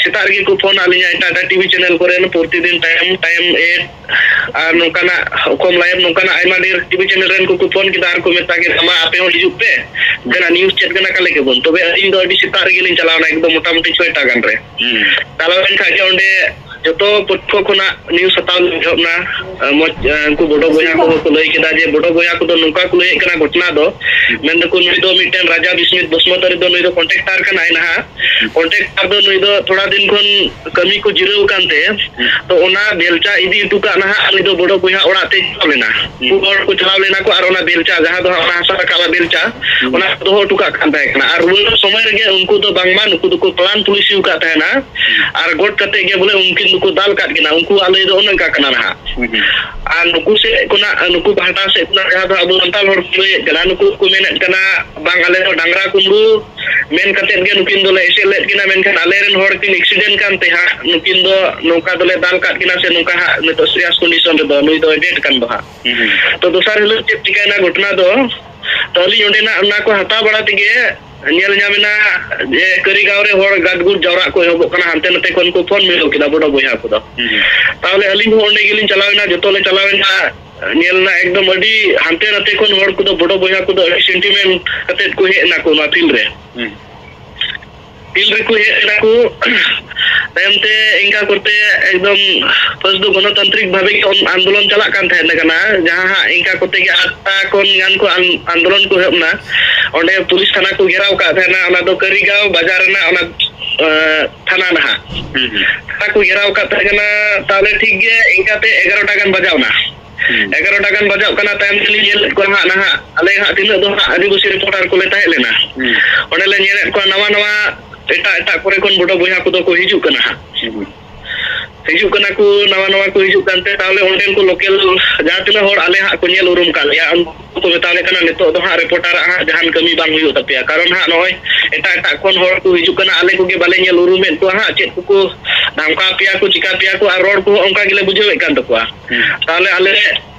ᱥᱮᱛᱟᱜ ᱨᱮᱜᱮ ᱠᱚ ᱯᱷᱳᱱ ᱟᱫ ᱞᱤᱧᱟ ᱮᱴᱟᱜ ᱮᱴᱟᱜ ᱴᱤᱵᱷᱤ ᱪᱮᱱᱮᱞ ᱠᱚᱨᱮᱱ, ᱯᱨᱚᱛᱤᱫᱤᱱ ᱴᱟᱭᱤᱢ, ᱴᱟᱭᱤᱢ ᱮᱭᱤᱴ, ᱟᱨ ᱱᱚᱝᱠᱟᱱᱟᱜ ᱚᱠᱚᱢ ᱞᱟᱭᱤᱵᱷ, ᱱᱚᱝᱠᱟᱱᱟᱜ ᱟᱭᱢᱟ ᱰᱷᱮᱨ ᱴᱤᱵᱷᱤ ᱪᱮᱱᱮᱞ ᱨᱮᱱ ᱠᱚᱠᱚ ᱯᱷᱳᱱ ᱠᱮᱫᱟ ᱟᱨ ᱠᱚ ᱢᱮᱛᱟ ᱠᱮᱫᱟ, "ᱢᱟ ᱟᱯᱮ ᱦᱚᱸ ᱦᱤᱡᱩᱜ ᱯᱮ, ᱡᱟᱦᱟᱱᱟᱜ ᱱᱤᱭᱩᱡᱽ ᱪᱮᱫ ᱠᱟᱱᱟ ᱠᱟᱞᱮ ᱜᱮᱵᱚᱱ᱾" ᱛᱚᱵᱮ ᱟᱹᱞᱤᱧ ᱫᱚ ᱟᱹᱰᱤ ᱥᱮᱛᱟᱜ ᱨᱮᱜᱮ ᱞᱤᱧ ᱪᱟᱞᱟᱣᱱᱟ, ᱮᱠᱫᱚᱢ ᱢᱚᱴᱟᱢᱩᱴᱤ ᱪᱷᱚᱭᱴᱟ ᱜᱟᱱ ᱨᱮ᱾ ᱦᱩᱸ᱾ ᱪᱟᱞᱟᱣ ᱞᱮᱱ ᱠᱷᱟᱡ ᱜᱮ ᱚᱸᱰᱮ ᱡᱚᱛᱚ ᱯᱚᱠᱠᱷᱚ ᱠᱷᱚᱱᱟᱜ ᱱᱤᱭᱩᱡᱽ ᱦᱟᱛᱟᱣ ᱞᱤᱧ ᱮᱦᱚᱵ ᱮᱱᱟ᱾ ᱟᱸ, ᱢᱚᱡᱽ, ᱟᱸ, ᱩᱱᱠᱩ ᱵᱚᱰᱚ ᱵᱚᱭᱦᱟ ᱠᱚᱦᱚᱸ ᱠᱚ ᱞᱟᱹᱭ ᱠᱮᱫᱟ ᱡᱮ ᱵᱚᱰᱚ ᱵᱚᱭᱦᱟ ᱠᱚᱫᱚ ᱱᱚᱝᱠᱟ ᱠᱚ ᱞᱟᱹᱭᱮᱫ ᱠᱟᱱᱟ ᱜᱷᱚᱴᱚᱱᱟ ᱫᱚ, ᱢᱮᱱ ᱫᱟᱠᱚ ᱱᱩᱭ ᱫᱚ ᱢᱤᱫᱴᱮᱱ ᱨᱟᱡᱟ ᱵᱤᱥᱢᱤᱛ ᱵᱚᱥᱩᱢᱚᱛᱟᱨᱤ ᱫᱚ ᱱᱩᱭ ᱫᱚ ᱠᱚᱱᱴᱨᱟᱠᱴᱟᱨ ᱠᱟᱱᱟᱭ ᱱᱟᱦᱟᱜ᱾ ᱠᱚᱱᱴᱨᱟᱠᱴᱟᱨ ᱫᱚ ᱱᱩᱭ ᱫᱚ ᱛᱷᱚᱲᱟ ᱫᱤᱱ ᱠᱷᱚᱱ ᱠᱟᱹᱢᱤ ᱠᱚ ᱡᱤᱨᱟᱹᱣ ᱟᱠᱟᱱ ᱛᱮ, ᱛᱚ ᱚᱱᱟ ᱵᱮᱞᱪᱟ ᱤᱫᱤ ᱦᱚᱴᱚ ᱠᱟᱜ ᱱᱟᱦᱟᱜ ᱱᱩᱭ ᱫᱚ ᱵᱚᱰᱚ ᱵᱚᱭᱦᱟ ᱚᱲᱟᱜ ᱛᱮ ᱪᱟᱞᱟᱣ ᱞᱮᱱᱟ᱾ ᱩᱱᱠᱩ ᱦᱚᱲ ᱠᱚ ᱪᱟᱞᱟᱣ ᱞᱮᱱᱟ ᱠᱚ ᱟᱨ ᱚᱱᱟ ᱵᱮᱞᱪᱟ ᱡᱟᱦᱟᱸ ᱫᱚ ᱦᱟᱸᱜ ᱚᱱᱟ ᱦᱟᱥᱟ ᱨᱟᱠᱟᱵ ᱵᱮᱞᱪᱟ, ᱚᱱᱟ ᱠᱚ ᱫᱚᱦᱚ ᱦᱚᱴᱚ ᱠᱟᱜ ᱠᱟᱱ ᱛᱟᱦᱮᱸ ᱠᱟᱱᱟ᱾ ᱟᱨ ᱨᱩᱣᱟᱹᱲ ᱥᱚᱢᱚᱭ ᱨᱮᱜᱮ ᱩᱱᱠᱩ ᱫᱚ ᱵᱟᱝᱢᱟ ᱱᱩᱠᱩ ᱫᱚᱠᱚ ᱯᱞᱟᱱ ᱯᱩᱞᱤᱥᱤ ᱟᱠᱟᱫ ᱛᱟᱦᱮᱱᱟ᱾ ᱟᱨ ᱜᱚᱴ ᱠᱟᱛᱮ ᱜᱮ ᱵᱚᱞᱮ ᱩᱱᱠᱤᱱ ᱫᱚᱠᱚ ᱫᱟᱞ ᱠᱟᱫ ᱠᱤᱱᱟ, ᱩᱱᱠᱩᱣᱟᱜ ᱞᱟᱹᱭ ᱫᱚ ᱚᱱᱮ ᱚᱱᱠᱟ ᱠᱟᱱᱟ ᱱᱟᱦᱟᱜ᱾ ᱟᱨ ᱱᱩᱠᱩ ᱥᱮᱫ ᱠᱷᱚᱱᱟᱜ, ᱱᱩᱠᱩ ᱯᱟᱦᱴᱟ ᱥᱮᱫ ᱠᱷᱚᱱᱟᱜ ᱡᱟᱦᱟᱸ ᱫᱚ ᱟᱵᱚ ᱥᱟᱱᱛᱟᱲ ᱦᱚᱲ ᱠᱚ ᱞᱟᱹᱭᱮᱫ ᱠᱟᱱᱟ, ᱱᱩᱠᱩ ᱠᱚ ᱢᱮᱱᱮᱫ ᱠᱟᱱᱟ, "ᱵᱟᱝ, ᱟᱞᱮ ᱫᱚ ᱰᱟᱝᱨᱟ ᱠᱩᱢᱵᱽᱲᱩ ᱢᱮᱱ ᱠᱟᱛᱮᱫ ᱜᱮ ᱱᱩᱠᱤᱱ ᱫᱚᱞᱮ ᱮᱥᱮᱫ ᱞᱮᱫ ᱠᱤᱱᱟ, ᱢᱮᱱᱠᱷᱟᱱ ᱟᱞᱮ ᱨᱮᱱ ᱦᱚᱲ ᱠᱤᱱ ᱮᱠᱥᱤᱰᱮᱱᱴ ᱠᱟᱱ ᱛᱮ ᱦᱟᱸᱜ ᱱᱩᱠᱤᱱ ᱫᱚ ᱱᱚᱝᱠᱟ ᱫᱚᱞᱮ ᱫᱟᱞ ᱠᱟᱫ ᱠᱤᱱᱟ ᱥᱮ ᱱᱚᱝᱠᱟ ᱦᱟᱸᱜ ᱱᱤᱛᱚᱜ ᱥᱤᱨᱤᱭᱟᱥ ᱠᱚᱱᱰᱤᱥᱚᱱ ᱨᱮᱫᱚ ᱱᱩᱭ ᱫᱚᱭ ᱰᱮᱰ ᱠᱟᱱ ᱫᱚ ᱦᱟᱸᱜ᱾" ᱛᱚ ᱫᱚᱥᱟᱨ ᱦᱤᱞᱳᱜ ᱪᱮᱫ ᱪᱤᱠᱟᱭᱱᱟ ᱜᱷᱚᱴᱚᱱᱟ ᱫᱚ, ᱛᱚ ᱟᱹᱞᱤᱧ ᱚᱸᱰᱮᱱᱟᱜ ᱚᱱᱟ ᱠᱚ ᱦᱟᱛᱟᱣ ᱵᱟᱲᱟ ᱛᱮᱜᱮ ᱧᱮᱞ ᱧᱟᱢ ᱮᱱᱟ ᱡᱮ ᱠᱟᱹᱨᱤᱜᱟᱸᱣ ᱨᱮ ᱦᱚᱲ ᱜᱟᱫᱜᱩᱫ ᱡᱟᱣᱨᱟᱜ ᱠᱚ ᱮᱦᱚᱵᱚᱜ ᱠᱟᱱᱟ, ᱦᱟᱱᱛᱮ ᱱᱟᱛᱮ ᱠᱷᱚᱱ ᱠᱚ ᱯᱷᱳᱱ ᱢᱤᱞᱟᱹᱣ ᱠᱮᱫᱟ ᱵᱚᱰᱚ ᱵᱚᱭᱦᱟ ᱠᱚᱫᱚ᱾ ᱛᱟᱦᱚᱞᱮ ᱟᱹᱞᱤᱧ ᱦᱚᱸ ᱚᱸᱰᱮ ᱜᱮᱞᱤᱧ ᱪᱟᱞᱟᱣ ᱮᱱᱟ, ᱡᱚᱛᱚ ᱞᱮ ᱪᱟᱞᱟᱣ ᱮᱱᱟ, ᱧᱮᱞ ᱮᱱᱟ ᱮᱠᱫᱚᱢ ᱟᱹᱰᱤ ᱦᱟᱱᱛᱮ ᱱᱟᱛᱮ ᱠᱷᱚᱱ ᱦᱚᱲ ᱠᱚᱫᱚ ᱵᱚᱰᱚ ᱵᱚᱭᱦᱟ ᱠᱚᱫᱚ ᱟᱹᱰᱤ ᱥᱮᱱᱴᱤᱢᱮᱱᱴ ᱠᱟᱛᱮᱫ ᱠᱚ ᱦᱮᱡ ᱮᱱᱟ ᱠᱚ ᱱᱚᱣᱟ ᱯᱷᱤᱞᱰ ᱨᱮ᱾ ᱯᱷᱤᱞᱰ ᱨᱮᱠᱚ ᱦᱮᱡ ᱮᱱᱟ ᱠᱚ᱾ ᱛᱟᱭᱚᱢ ᱛᱮ ᱤᱱᱠᱟ ᱠᱚᱨᱛᱮ ᱮᱠᱫᱚᱢ ᱯᱷᱟᱥᱴ ᱫᱚ ᱜᱚᱱᱚᱛᱟᱱᱛᱨᱤᱠ ᱵᱷᱟᱵᱮ ᱜᱮ ᱟᱱᱫᱳᱞᱚᱱ ᱪᱟᱞᱟᱜ ᱠᱟᱱ ᱛᱟᱦᱮᱸᱫ ᱠᱟᱱᱟ, ᱡᱟᱦᱟᱸ ᱦᱟᱸᱜ ᱤᱱᱠᱟ ᱠᱚᱛᱮ ᱜᱮ ᱟᱴᱴᱟ ᱠᱷᱚᱱ ᱜᱟᱱ ᱠᱚ ᱟᱱ-, ᱟᱱᱫᱳᱞᱚᱱ ᱠᱚ ᱮᱦᱚᱵ ᱮᱱᱟ᱾ ᱚᱸᱰᱮ ᱯᱩᱞᱤᱥ ᱛᱷᱟᱱᱟ ᱠᱚ ᱜᱷᱮᱨᱟᱣ ᱠᱟᱜ ᱛᱟᱦᱮᱱᱟ, ᱚᱱᱟ ᱫᱚ ᱠᱟᱹᱨᱤᱜᱟᱸᱣ ᱵᱟᱡᱟᱨ ᱨᱮᱱᱟᱜ ᱚᱱᱟ, ᱮᱸ, ᱛᱷᱟᱱᱟ ᱱᱟᱦᱟᱜ᱾ ᱛᱷᱟᱱᱟ ᱠᱚ ᱜᱷᱮᱨᱟᱣ ᱠᱟᱜ ᱛᱟᱦᱮᱸ ᱠᱟᱱᱟ᱾ ᱛᱟᱦᱚᱞᱮ ᱴᱷᱤᱠ ᱜᱮ ᱤᱱᱠᱟᱛᱮ ᱮᱜᱟᱨᱚᱴᱟ ᱜᱟᱱ ᱵᱟᱡᱟᱣ ᱮᱱᱟ᱾ ᱮᱜᱟᱨᱚᱴᱟ ᱜᱟᱱ ᱵᱟᱡᱟᱜ ᱠᱟᱱᱟ, ᱛᱟᱭᱚᱢ ᱛᱮᱞᱤᱧ ᱧᱮᱞᱮᱫ ᱠᱚᱣᱟ ᱦᱟᱸᱜ ᱱᱟᱦᱟᱜ, ᱟᱞᱮ ᱦᱟᱸᱜ ᱛᱤᱱᱟᱹᱜ ᱫᱚ ᱦᱟᱸᱜ ᱟᱹᱫᱤᱵᱟᱹᱥᱤ ᱨᱤᱯᱳᱨᱴᱟᱨ ᱠᱚᱞᱮ ᱛᱟᱦᱮᱸ ᱞᱮᱱᱟ, ᱚᱸᱰᱮ ᱞᱮ ᱧᱮᱞᱮᱫ ᱠᱚᱣᱟ ᱱᱟᱣᱟ ᱱᱟᱣᱟ ᱮᱴᱟᱜ ᱮᱴᱟᱜ ᱠᱚᱨᱮ ᱠᱷᱚᱱ ᱵᱚᱰᱚ ᱵᱚᱭᱦᱟ ᱠᱚᱫᱚ ᱠᱚ ᱦᱤᱡᱩᱜ ᱠᱟᱱᱟ ᱦᱟᱸᱜ᱾ ᱦᱤᱡᱩᱜ ᱠᱟᱱᱟ ᱠᱚ, ᱱᱟᱣᱟ ᱱᱟᱣᱟ ᱠᱚ ᱦᱤᱡᱩᱜ ᱠᱟᱱᱛᱮ, ᱛᱟᱦᱚᱞᱮ ᱚᱸᱰᱮᱱ ᱠᱚ ᱞᱳᱠᱮᱞ ᱡᱟᱦᱟᱸ ᱛᱤᱱᱟᱹᱜ ᱦᱚᱲ ᱟᱞᱮ ᱦᱟᱸᱜ ᱠᱚ ᱧᱮᱞ ᱩᱨᱩᱢ ᱠᱟᱜ ᱞᱮᱭᱟ, ᱩᱱᱠᱩ ᱠᱚ ᱢᱮᱛᱟ ᱞᱮ ᱠᱟᱱᱟ, "ᱱᱤᱛᱚᱜ ᱫᱚ ᱦᱟᱸᱜ ᱨᱤᱯᱳᱨᱴᱟᱨᱟᱜ ᱦᱟᱸᱜ ᱡᱟᱦᱟᱱ ᱠᱟᱹᱢᱤ ᱵᱟᱝ ᱦᱩᱭᱩᱜ ᱛᱟᱯᱮᱭᱟ, ᱠᱟᱨᱚᱱ ᱦᱟᱸᱜ ᱱᱚᱜᱼᱚᱭ ᱮᱴᱟᱜ ᱮᱴᱟᱜ ᱠᱷᱚᱱ ᱦᱚᱲ ᱠᱚ ᱦᱤᱡᱩᱜ ᱠᱟᱱᱟ, ᱟᱞᱮ ᱠᱚᱜᱮ ᱵᱟᱞᱮ ᱧᱮᱞ ᱩᱨᱩᱢᱮᱫ ᱠᱚᱣᱟ ᱦᱟᱸᱜ, ᱪᱮᱫ ᱠᱚᱠᱚ ᱫᱷᱟᱢᱠᱟᱣ ᱯᱮᱭᱟ ᱠᱚ, ᱪᱤᱠᱟ ᱯᱮᱭᱟ ᱠᱚ", ᱟᱨ ᱨᱚᱲ ᱠᱚᱦᱚᱸ ᱚᱱᱠᱟ ᱜᱮᱞᱮ ᱵᱩᱡᱷᱟᱹᱣᱮᱫ ᱠᱟᱱ ᱛᱟᱠᱚᱣᱟ᱾ ᱛᱟᱦᱚᱞᱮ ᱟᱞᱮ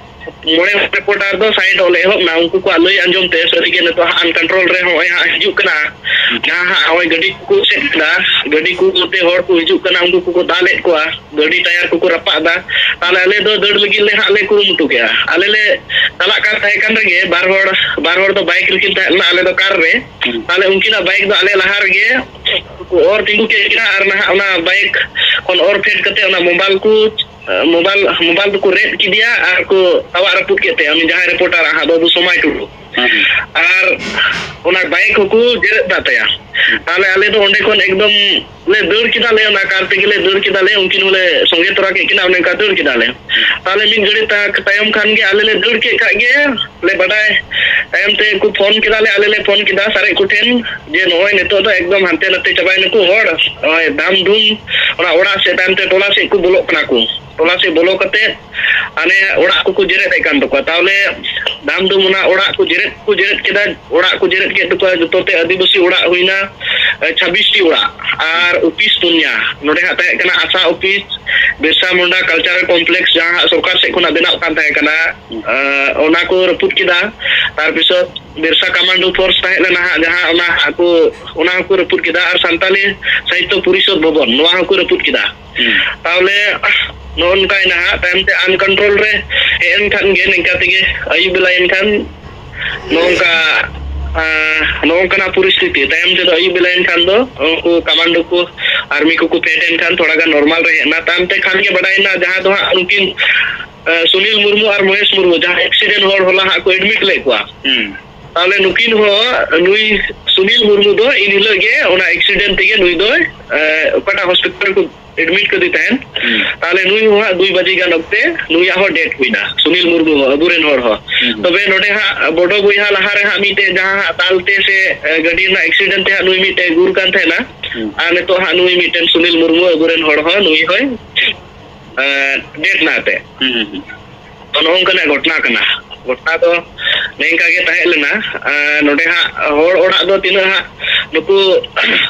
ᱢᱚᱬᱮ ᱦᱚᱲ ᱨᱤᱯᱳᱨᱴᱟᱨ ᱫᱚ ᱥᱟᱭᱤᱰᱚᱜ ᱞᱮ ᱮᱦᱚᱵ ᱮᱱᱟ᱾ ᱩᱱᱠᱩ ᱠᱚᱣᱟᱜ ᱞᱟᱹᱭ ᱟᱸᱡᱚᱢ ᱛᱮ ᱥᱟᱹᱨᱤᱜᱮ ᱱᱤᱛᱚᱜ ᱦᱟᱸᱜ ᱟᱱᱠᱚᱱᱴᱨᱳᱞ ᱨᱮ ᱦᱚᱸᱜᱼᱚᱭ ᱦᱟᱸᱜ ᱦᱤᱡᱩᱜ ᱠᱟᱱᱟ᱾ ᱡᱟᱦᱟᱸ ᱦᱟᱸᱜ ᱦᱚᱸᱜᱼᱚᱭ ᱜᱟᱹᱰᱤ ᱠᱚᱠᱚ ᱥᱮᱫ ᱠᱮᱫᱟ, ᱜᱟᱹᱰᱤ ᱠᱚ ᱛᱮ ᱦᱚᱲ ᱠᱚ ᱦᱤᱡᱩᱜ ᱠᱟᱱᱟ, ᱩᱱᱠᱩ ᱠᱚᱠᱚ ᱫᱟᱞᱮᱫ ᱠᱚᱣᱟ, ᱜᱟᱹᱰᱤ ᱴᱟᱭᱟᱨ ᱠᱚᱠᱚ ᱨᱟᱯᱟᱜ ᱮᱫᱟ᱾ ᱛᱟᱦᱞᱮ ᱟᱞᱮ ᱫᱚ ᱫᱟᱹᱲ ᱞᱟᱹᱜᱤᱫ ᱞᱮ ᱦᱟᱸᱜ ᱞᱮ ᱠᱩᱨᱩᱢᱩᱴᱩ ᱠᱮᱜᱼᱟ᱾ ᱟᱞᱮ ᱞᱮ ᱪᱟᱞᱟᱜ ᱠᱟᱱ ᱛᱟᱦᱮᱸ ᱠᱟᱱ ᱨᱮᱜᱮ ᱵᱟᱨ ᱦᱚᱲ, ᱵᱟᱨ ᱦᱚᱲ ᱫᱚ ᱵᱟᱭᱤᱠ ᱨᱮᱠᱤᱱ ᱛᱟᱦᱮᱸ ᱞᱮᱱᱟ, ᱟᱞᱮ ᱫᱚ ᱠᱟᱨ ᱨᱮ᱾ ᱛᱟᱦᱞᱮ ᱩᱱᱠᱤᱱᱟᱜ ᱵᱟᱭᱤᱠ ᱫᱚ ᱟᱞᱮ ᱞᱟᱦᱟ ᱨᱮᱜᱮ ᱠᱚ ᱚᱨ ᱛᱤᱸᱜᱩ ᱠᱮᱫ ᱠᱤᱱᱟ ᱟᱨ ᱱᱟᱦᱟᱜ ᱚᱱᱟ ᱵᱟᱭᱤᱠ ᱠᱷᱚᱱ ᱚᱨ ᱯᱷᱮᱰ ᱠᱟᱛᱮ ᱚᱱᱟ ᱢᱳᱵᱟᱭᱤᱞ ᱠᱚ ᱢᱳᱵᱟᱭᱤᱞ, ᱢᱳᱵᱟᱭᱤᱞ ᱫᱚᱠᱚ ᱨᱮᱫ ᱠᱮᱫᱮᱭᱟ ᱟᱨ ᱠᱚ ᱛᱟᱣᱟᱜ ᱨᱟᱹᱯᱩᱫ ᱠᱮᱫ ᱛᱟᱭᱟ, ᱩᱱᱤ ᱡᱟᱦᱟᱸᱭ ᱨᱤᱯᱳᱨᱴᱟᱨ ᱦᱟᱸᱜ ᱵᱟᱹᱵᱩ ᱥᱚᱢᱟᱭ ᱴᱩᱰᱩ᱾ ᱟᱨ ᱚᱱᱟ ᱵᱟᱭᱤᱠ ᱦᱚᱸᱠᱚ ᱡᱮᱨᱮᱫ ᱠᱟᱜ ᱛᱟᱭᱟ᱾ ᱛᱟᱦᱞᱮ ᱟᱞᱮ ᱫᱚ ᱚᱸᱰᱮ ᱠᱷᱚᱱ ᱮᱠᱫᱚᱢ ᱞᱮ ᱫᱟᱹᱲ ᱠᱮᱫᱟ ᱞᱮ, ᱚᱱᱟ ᱠᱟᱨ ᱛᱮᱜᱮ ᱞᱮ ᱫᱟᱹᱲ ᱠᱮᱫᱟ ᱞᱮ, ᱩᱱᱠᱤᱱ ᱦᱚᱸᱞᱮ ᱥᱚᱸᱜᱮ ᱛᱚᱨᱟ ᱠᱮᱫ ᱠᱤᱱᱟ, ᱚᱱᱮ ᱚᱱᱠᱟ ᱫᱟᱹᱲ ᱠᱮᱫᱟ ᱞᱮ᱾ ᱛᱟᱦᱞᱮ ᱢᱤᱫ ᱜᱷᱟᱹᱲᱤᱡ ᱛᱟ-, ᱛᱟᱭᱚᱢ ᱠᱷᱟᱱ ᱜᱮ ᱟᱞᱮ ᱞᱮ ᱫᱟᱹᱲ ᱠᱮᱫ ᱠᱷᱟᱡ ᱜᱮ ᱞᱮ ᱵᱟᱰᱟᱭ ᱛᱟᱭᱚᱢ ᱛᱮ ᱠᱚ ᱯᱷᱳᱱ ᱠᱮᱫᱟ ᱞᱮ, ᱟᱞᱮ ᱞᱮ ᱯᱷᱳᱱ ᱠᱮᱫᱟ ᱥᱟᱨᱮᱡ ᱠᱚᱴᱷᱮᱱ ᱡᱮ ᱱᱚᱜᱼᱚᱭ ᱱᱤᱛᱚᱜ ᱫᱚ ᱮᱠᱫᱚᱢ ᱦᱟᱱᱛᱮ ᱱᱟᱛᱮ ᱪᱟᱵᱟᱭ ᱱᱟᱠᱚ ᱦᱚᱲ, ᱱᱚᱜᱼᱚᱭ ᱫᱟᱢ ᱫᱩᱢ ᱚᱱᱟ ᱚᱲᱟᱜ ᱥᱮᱫ ᱛᱟᱭᱚᱢ ᱛᱮ ᱴᱚᱞᱟ ᱥᱮᱫ ᱠᱚ ᱵᱚᱞᱚᱜ ᱠᱟᱱᱟ ᱠᱚ, ᱴᱚᱞᱟ ᱥᱮᱫ ᱵᱚᱞᱚ ᱠᱟᱛᱮ ᱦᱟᱱᱮ ᱚᱲᱟᱜ ᱠᱚᱠᱚ ᱡᱮᱨᱮᱫ ᱮᱫ ᱠᱟᱱ ᱛᱟᱠᱚᱣᱟ᱾ ᱛᱟᱦᱚᱞᱮ ᱫᱟᱢ ᱫᱩᱢ ᱚᱱᱟ ᱚᱲᱟᱜ ᱠᱚ ᱡᱮᱨᱮᱫ ᱠᱚ ᱡᱮᱨᱮᱫ ᱠᱮᱫᱟ, ᱚᱲᱟᱜ ᱠᱚ ᱡᱮᱨᱮᱫ ᱠᱮᱫ ᱛᱟᱠᱚᱣᱟ᱾ ᱡᱚᱛᱚ ᱛᱮ ᱟᱹᱫᱤᱵᱟᱹᱥᱤ ᱚᱲᱟᱜ ᱦᱩᱭᱱᱟ, ᱮ, ᱪᱷᱟᱵᱵᱤᱥ ᱴᱤ ᱚᱲᱟᱜ ᱟᱨ ᱚᱯᱷᱤᱥ ᱯᱩᱱᱭᱟ᱾ ᱱᱚᱰᱮ ᱦᱟᱸᱜ ᱛᱟᱦᱮᱸ ᱠᱟᱱᱟ ᱟᱥᱟ office, Birsa Munda cultural complex, ᱡᱟᱦᱟᱸ ᱦᱟᱸᱜ ᱥᱚᱨᱠᱟᱨ ᱥᱮᱫ ᱠᱷᱚᱱᱟᱜ ᱵᱮᱱᱟᱜ ᱠᱟᱱ ᱛᱟᱦᱮᱸ ᱠᱟᱱᱟ, ᱮ, ᱚᱱᱟ ᱠᱚ ᱨᱟᱹᱯᱩᱫ ᱠᱮᱫᱟ᱾ ᱛᱟᱨ ᱯᱤᱪᱷᱚᱱ ᱵᱤᱨᱥᱟ ᱠᱟᱢᱟᱱᱰᱳ ᱯᱷᱳᱨᱥ ᱛᱟᱦᱮᱸ ᱞᱮᱱᱟ ᱦᱟᱸᱜ, ᱡᱟᱦᱟᱸ ᱚᱱᱟ ᱟᱠᱚ, ᱚᱱᱟ ᱦᱚᱸᱠᱚ ᱨᱟᱹᱯᱩᱫ ᱠᱮᱫᱟ᱾ ᱟᱨ ᱥᱟᱱᱛᱟᱞᱤ ᱥᱟᱦᱤᱛᱛᱚ ᱯᱚᱨᱤᱥᱚᱫᱽ ᱵᱷᱚᱵᱚᱱ, ᱱᱚᱣᱟ ᱦᱚᱸᱠᱚ ᱨᱟᱹᱯᱩᱫ ᱠᱮᱫᱟ᱾ ᱛᱟᱦᱚᱞᱮ ᱱᱚᱜᱼᱚ ᱱᱚᱝᱠᱟᱭᱮᱱᱟ ᱦᱟᱸᱜ᱾ ᱛᱟᱭᱚᱢ ᱛᱮ ᱟᱱᱠᱚᱱᱴᱨᱳᱞ ᱨᱮ ᱦᱮᱡ ᱮᱱ ᱠᱷᱟᱱ ᱜᱮ, ᱱᱤᱝᱠᱟ ᱛᱮᱜᱮ ᱟᱹᱭᱩᱵ ᱵᱮᱞᱟᱭᱮᱱ ᱠᱷᱟᱱ ᱱᱚᱜᱼᱚ ᱱᱚᱝᱠᱟ, ᱟᱸ, ᱱᱚᱜᱼᱚ ᱱᱚᱝᱠᱟᱱᱟᱜ ᱯᱚᱨᱤᱥᱛᱷᱤᱛᱤ᱾ ᱛᱟᱭᱚᱢ ᱛᱮᱫᱚ ᱟᱹᱭᱩᱵ ᱵᱮᱞᱟᱭᱮᱱ ᱠᱷᱟᱱ ᱫᱚ ᱩᱱᱠᱩ ᱠᱟᱢᱟᱱᱰᱳ ᱠᱚ, ᱟᱨᱢᱤ ᱠᱚᱠᱚ ᱯᱷᱮᱰ ᱮᱱ ᱠᱷᱟᱱ ᱛᱷᱚᱲᱟ ᱜᱟᱱ ᱱᱚᱨᱢᱟᱞ ᱨᱮ ᱦᱮᱡ ᱮᱱᱟ᱾ ᱛᱟᱭᱚᱢ ᱛᱮ ᱠᱷᱟᱱ ᱜᱮ ᱵᱟᱰᱟᱭᱮᱱᱟ ᱡᱟᱦᱟᱸ ᱫᱚ ᱦᱟᱸᱜ ᱩᱱᱠᱤᱱ, ᱟᱸ, ᱥᱩᱱᱤᱞ ᱢᱩᱨᱢᱩ ᱟᱨ ᱢᱚᱦᱮᱥ ᱢᱩᱨᱢᱩ ᱡᱟᱦᱟᱸ ᱮᱠᱥᱤᱰᱮᱱᱴ ᱦᱚᱲ ᱦᱚᱞᱟ ᱦᱟᱸᱜ ᱠᱚ ᱮᱰᱢᱤᱴ ᱞᱮᱫ ᱠᱚᱣᱟ᱾ ᱛᱟᱦᱚᱞᱮ ᱱᱩᱠᱤᱱ ᱦᱚᱸ, ᱱᱩᱭ ᱥᱩᱱᱤᱞ ᱢᱩᱨᱢᱩ ᱫᱚ ᱤᱱ ᱦᱤᱞᱳᱜ ᱜᱮ ᱚᱱᱟ ᱮᱠᱥᱤᱰᱮᱱᱴ ᱛᱮᱜᱮ ᱱᱩᱭ ᱫᱚᱭ, ᱮ, ᱚᱠᱟᱴᱟᱜ ᱦᱚᱥᱯᱤᱴᱟᱞ ᱨᱮᱠᱚ ᱮᱰᱢᱤᱴ ᱠᱟᱫᱮ ᱛᱟᱦᱮᱸᱱ, ᱛᱟᱦᱚᱞᱮ ᱱᱩᱭ ᱦᱚᱸ ᱦᱟᱸᱜ ᱫᱩᱭ ᱵᱟᱡᱮ ᱜᱟᱱ ᱚᱠᱛᱮ ᱱᱩᱭᱟᱜ ᱦᱚᱸ ᱰᱮᱛᱷ ᱦᱩᱭᱱᱟ, ᱥᱩᱱᱤᱞ ᱢᱩᱨᱢᱩ ᱦᱚᱸ, ᱟᱵᱚᱨᱮᱱ ᱦᱚᱲ ᱦᱚᱸ᱾ ᱛᱚᱵᱮ ᱱᱚᱰᱮ ᱦᱟᱸᱜ ᱵᱚᱰᱚ ᱵᱚᱭᱦᱟ ᱞᱟᱦᱟ ᱨᱮ ᱦᱟᱸᱜ ᱢᱤᱫᱴᱮᱡ ᱡᱟᱦᱟᱸ ᱦᱟᱸᱜ ᱛᱟᱞ ᱛᱮ ᱥᱮ, ᱮ, ᱜᱟᱹᱰᱤ ᱨᱮᱱᱟᱜ ᱮᱠᱥᱤᱰᱮᱱᱴ ᱛᱮ ᱦᱟᱸᱜ ᱱᱩᱭ ᱢᱤᱫᱴᱮᱡ ᱜᱩᱨ ᱠᱟᱱ ᱛᱟᱦᱮᱸᱱᱟ, ᱟᱨ ᱱᱤᱛᱚᱜ ᱦᱟᱸᱜ ᱱᱩᱭ ᱢᱤᱫᱴᱮᱱ ᱥᱩᱱᱤᱞ ᱢᱩᱨᱢᱩ ᱟᱵᱚᱨᱮᱱ ᱦᱚᱲ ᱦᱚᱸ ᱱᱩᱭ ᱦᱚᱸᱭ, ᱮ, ᱰᱮᱛᱷ ᱱᱟ ᱮᱱᱛᱮ᱾ ᱛᱚ ᱱᱚᱜᱼᱚ ᱱᱚᱝᱠᱟᱱᱟᱜ ᱜᱷᱚᱴᱚᱱᱟ ᱠᱟᱱᱟ᱾ ᱜᱷᱚᱴᱚᱱᱟ ᱫᱚ ᱱᱤᱝᱠᱟ ᱜᱮ ᱛᱟᱦᱮᱸ ᱞᱮᱱᱟ᱾ ᱟᱨ ᱱᱚᱰᱮ ᱦᱟᱸᱜ ᱦᱚᱲ ᱚᱲᱟᱜ ᱫᱚ ᱛᱤᱱᱟᱹᱜ ᱦᱟᱸᱜ ᱱᱩᱠᱩ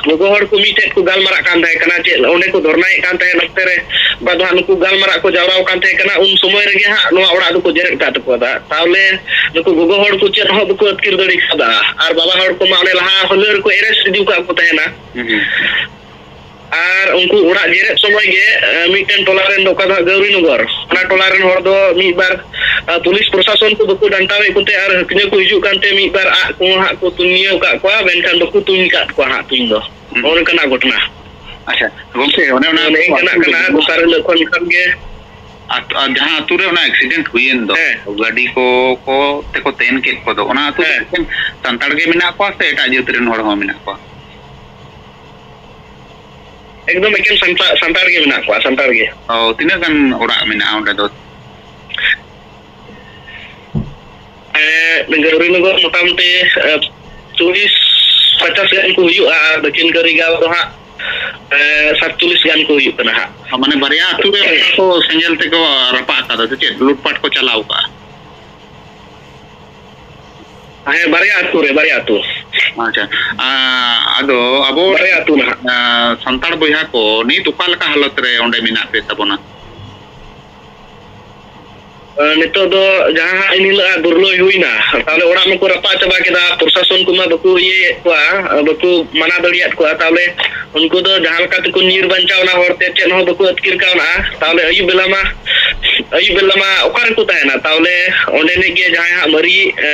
ᱜᱚᱜᱚ ᱦᱚᱲ ᱠᱚ ᱢᱤᱫᱴᱷᱮᱡ ᱠᱚ ᱜᱟᱞᱢᱟᱨᱟᱜ ᱠᱟᱱ ᱛᱟᱦᱮᱸ ᱠᱟᱱᱟ, ᱪᱮᱫ ᱚᱸᱰᱮ ᱠᱚ ᱫᱷᱚᱨᱱᱟᱭᱮᱫ ᱠᱟᱱ ᱛᱟᱦᱮᱸ ᱚᱠᱛᱮ ᱨᱮ, ᱚᱠᱟ ᱫᱚ ᱦᱟᱸᱜ ᱱᱩᱠᱩ ᱜᱟᱞᱢᱟᱨᱟᱜ ᱠᱚ ᱡᱟᱣᱨᱟ ᱟᱠᱟᱱ ᱛᱟᱦᱮᱸ ᱠᱟᱱᱟ, ᱩᱱ ᱥᱚᱢᱚᱭ ᱨᱮᱜᱮ ᱦᱟᱸᱜ ᱱᱚᱣᱟ ᱚᱲᱟᱜ ᱫᱚᱠᱚ ᱡᱮᱨᱮᱫ ᱟᱠᱟᱫ ᱛᱟᱠᱚᱣᱟ᱾ ᱛᱟᱦᱚᱞᱮ ᱱᱩᱠᱩ ᱜᱚᱜᱚ ᱦᱚᱲ ᱠᱚ ᱪᱮᱫ ᱦᱚᱸ ᱵᱟᱠᱚ ᱟᱹᱛᱠᱤᱨ ᱫᱟᱲᱮ ᱠᱟᱣᱫᱟ᱾ ᱟᱨ ᱵᱟᱵᱟ ᱦᱚᱲ ᱠᱚᱢᱟ ᱚᱱᱮ ᱞᱟᱦᱟ ᱦᱤᱞᱳᱜ ᱨᱮᱠᱚ arrest ᱤᱫᱤ ᱟᱠᱟᱫ ᱠᱚ ᱛᱟᱦᱮᱱᱟ᱾ ᱦᱩᱸ᱾ ᱟᱨ ᱩᱱᱠᱩ ᱚᱲᱟᱜ ᱡᱮᱨᱮᱫ ᱥᱚᱢᱚᱭ ᱜᱮ, ᱮ, ᱢᱤᱫᱴᱮᱱ ᱴᱚᱞᱟ ᱨᱮᱱ ᱫᱚ, ᱚᱠᱟ ᱫᱚ ᱦᱟᱸᱜ ᱜᱟᱹᱣᱨᱤᱱᱚᱜᱚᱨ, ᱚᱱᱟ ᱴᱚᱞᱟ ᱨᱮᱱ ᱦᱚᱲ ᱫᱚ ᱢᱤᱫ ᱵᱟᱨ, ᱮ, ᱯᱩᱞᱤᱥ ᱯᱨᱚᱥᱟᱥᱚᱱ ᱠᱚ ᱵᱟᱠᱚ ᱰᱟᱱᱴᱟᱣᱮᱫ ᱠᱚᱛᱮ ᱟᱨ ᱦᱟᱹᱠᱧᱟᱹ ᱠᱚ ᱦᱤᱡᱩᱜ ᱠᱟᱱᱛᱮ ᱢᱤᱫ ᱵᱟᱨ ᱟᱜ ᱠᱚ ᱦᱟᱸᱜ ᱠᱚ ᱛᱩᱧ ᱟᱠᱟᱫ ᱠᱚᱣᱟ, ᱢᱮᱱᱠᱷᱟᱱ ᱵᱟᱠᱚ ᱛᱩᱧ ᱟᱠᱟᱫ ᱠᱚᱣᱟ ᱦᱟᱸᱜ ᱛᱩᱧ ᱫᱚ᱾ ᱦᱩᱸ᱾ ᱱᱚᱜᱼᱚ ᱱᱚᱝᱠᱟᱱᱟᱜ ᱜᱷᱚᱴᱚᱱᱟ᱾ ᱟᱪᱪᱷᱟ, ᱜᱚᱢᱠᱮ, ᱚᱱᱮ ᱚᱱᱟ ᱱᱤᱝᱠᱟᱱᱟᱜ ᱠᱟᱱᱟ᱾ ᱫᱚᱥᱟᱨ ᱦᱤᱞᱳᱜ ᱠᱷᱚᱱ ᱠᱷᱟᱱ ᱜᱮ ᱟᱛ-, ᱟᱨ ᱡᱟᱦᱟᱸ ᱟᱛᱳ ᱨᱮ ᱚᱱᱟ accident ᱦᱩᱭᱮᱱ ᱫᱚ, ᱦᱮᱸ᱾ ᱜᱟᱹᱰᱤ ᱠᱚ, ᱠᱚ ᱛᱮᱠᱚ ᱛᱮᱱ ᱠᱮᱫ ᱠᱚᱫᱚ, ᱚᱱᱟ ᱟᱛᱳ ᱨᱮ ᱦᱮᱸ᱾ ᱮᱠᱮᱱ ᱥᱟᱱᱛᱟᱲ ᱜᱮ ᱢᱮᱱᱟᱜ ᱠᱚᱣᱟ ᱥᱮ ᱮᱴᱟᱜ ᱡᱟᱹᱛ ᱨᱮᱱ ᱦᱚᱲ ᱦᱚᱸ ᱢᱮᱱᱟᱜ ᱠᱚᱣᱟ? ᱮᱠᱫᱚᱢ ᱮᱠᱮᱱ ᱥᱟᱱᱛᱟᱲ, ᱥᱟᱱᱛᱟᱲ ᱜᱮ ᱢᱮᱱᱟᱜ ᱠᱚᱣᱟ, ᱥᱟᱱᱛᱟᱲ ᱜᱮ᱾ ᱚ, ᱛᱤᱱᱟᱹᱜ ᱜᱟᱱ ᱚᱲᱟᱜ ᱢᱮᱱᱟᱜᱼᱟ ᱚᱸᱰᱮ ᱫᱚ? ᱮᱸ, ᱜᱟᱹᱣᱨᱤᱱᱚᱜᱚᱨ ᱢᱚᱴᱟᱢᱩᱴᱤ, ᱮᱸ, ᱪᱚᱞᱞᱤᱥ ᱯᱚᱪᱟᱥ ᱜᱟᱱ ᱠᱚ ᱦᱩᱭᱩᱜᱼᱟ, ᱟᱨ ᱫᱚᱠᱠᱷᱤᱱ ᱠᱟᱹᱨᱤᱜᱟᱸᱣ ᱫᱚ ᱦᱟᱸᱜ, ᱮᱸ, ᱥᱟᱛᱪᱚᱞᱞᱤᱥ ᱜᱟᱱ ᱠᱚ ᱦᱩᱭᱩᱜ ᱠᱟᱱᱟ ᱦᱟᱸᱜ᱾ ᱢᱟᱱᱮ ᱵᱟᱨᱭᱟ ᱟᱹᱛᱩ ᱨᱮ ᱚᱱᱠᱟ ᱠᱚ ᱥᱮᱸᱜᱮᱞ ᱛᱮᱠᱚ ᱨᱟᱯᱟᱜ ᱟᱠᱟᱫᱟ ᱥᱮ ᱪᱮᱫ? ᱞᱩᱴᱯᱟᱴ ᱠᱚ ᱪᱟᱞᱟᱣ ᱟᱠᱟᱫᱼᱟ? ᱦᱮᱸ, ᱵᱟᱨᱭᱟ ᱟᱹᱛᱩ ᱨᱮ, ᱵᱟᱨᱭᱟ ᱟᱹᱛᱩ᱾ ᱟᱪᱪᱷᱟ᱾ ᱟ-, ᱟᱫᱚ ᱟᱵᱚ, ᱵᱟᱨᱭᱟ ᱟᱹᱛᱩ ᱱᱟᱦᱟᱜ᱾ ᱟ, ᱥᱟᱱᱛᱟᱲ ᱵᱚᱭᱦᱟ ᱠᱚ ᱱᱤᱛ ᱚᱠᱟ ᱞᱮᱠᱟ ᱦᱟᱞᱚᱛ ᱨᱮ ᱚᱸᱰᱮ ᱢᱮᱱᱟᱜ ᱯᱮ ᱛᱟᱵᱚᱱᱟ? ᱟ, ᱱᱤᱛᱚᱜ ᱫᱚ ᱡᱟᱦᱟᱸ ᱦᱟᱸᱜ ᱮᱱ ᱦᱤᱞᱳᱜ ᱫᱩᱨᱞᱚᱭ ᱦᱩᱭᱱᱟ, ᱛᱟᱦᱞᱮ ᱚᱲᱟᱜ ᱢᱟᱠᱚ ᱨᱟᱯᱟᱜ ᱪᱟᱵᱟ ᱠᱮᱫᱟ, ᱯᱨᱚᱥᱟᱥᱚᱱ ᱠᱚᱢᱟ ᱵᱟᱠᱚ ᱤᱭᱟᱹᱭᱮᱫ ᱠᱚᱣᱟ, ᱵᱟᱠᱚ ᱢᱟᱱᱟ ᱫᱟᱲᱮᱭᱟᱫ ᱠᱚᱣᱟ, ᱛᱟᱦᱞᱮ ᱩᱱᱠᱩ ᱫᱚ ᱡᱟᱦᱟᱸ ᱞᱮᱠᱟ ᱛᱮᱠᱚ ᱧᱤᱨ ᱵᱟᱧᱪᱟᱣ ᱮᱱᱟ ᱦᱚᱨᱛᱮ, ᱪᱮᱫ ᱦᱚᱸ ᱵᱟᱠᱚ ᱟᱹᱛᱠᱤᱨ ᱠᱟᱣᱱᱟ᱾ ᱛᱟᱦᱞᱮ ᱟᱹᱭᱩᱵ ᱵᱮᱞᱟ ᱢᱟ, ᱟᱹᱭᱩᱵ ᱵᱮᱞᱟ ᱢᱟ ᱚᱠᱟ ᱨᱮᱠᱚ ᱛᱟᱦᱮᱱᱟ? ᱛᱟᱦᱞᱮ ᱚᱸᱰᱮᱱᱤᱡ ᱜᱮ ᱡᱟᱦᱟᱸᱭ ᱦᱟᱸᱜ ᱢᱟᱹᱨᱤ, ᱮ,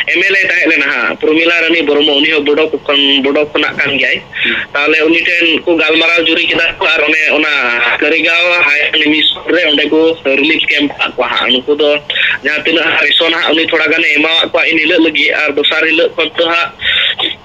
ᱮᱢ ᱮᱞ ᱮ ᱛᱟᱦᱮᱸ ᱞᱮᱱᱟ ᱦᱟᱸᱜ, ᱯᱨᱚᱢᱤᱞᱟ ᱨᱟᱱᱤ ᱵᱚᱨᱢᱚ, ᱩᱱᱤ ᱦᱚᱸ ᱵᱚᱰᱚ ᱠᱷᱚᱱ, ᱵᱚᱰᱚ ᱠᱷᱚᱱᱟᱜ ᱠᱟᱱ ᱜᱮᱭᱟᱭ᱾ ᱦᱩᱸ᱾ ᱛᱟᱦᱞᱮ ᱩᱱᱤ ᱴᱷᱮᱱ ᱠᱚ ᱜᱟᱞᱢᱟᱨᱟᱣ ᱡᱩᱨᱤ ᱠᱮᱫᱟ ᱠᱚ ᱟᱨ ᱚᱱᱮ ᱚᱱᱟ ᱠᱟᱹᱨᱤᱜᱟᱸᱣ ᱦᱟᱭᱟᱨ ᱥᱮᱠᱮᱱᱰᱟᱨᱤ ᱥᱠᱩᱞ ᱨᱮ ᱚᱸᱰᱮ ᱠᱚ ᱨᱤᱞᱤᱯ ᱠᱮᱢᱯ ᱟᱠᱟᱫ ᱠᱚᱣᱟ ᱦᱟᱸᱜ᱾ ᱱᱩᱠᱩ ᱫᱚ ᱡᱟᱦᱟᱸ ᱛᱤᱱᱟᱹᱜ ᱦᱟᱸᱜ ᱨᱮᱥᱚᱱ ᱦᱟᱸᱜ ᱩᱱᱤ ᱛᱷᱚᱲᱟ ᱜᱟᱱᱮ ᱮᱢᱟᱣᱟᱫ ᱠᱚᱣᱟ ᱤᱱ ᱦᱤᱞᱳᱜ ᱞᱟᱹᱜᱤᱫ, ᱟᱨ ᱫᱚᱥᱟᱨ ᱦᱤᱞᱳᱜ ᱠᱷᱚᱱ ᱫᱚ ᱦᱟᱸᱜ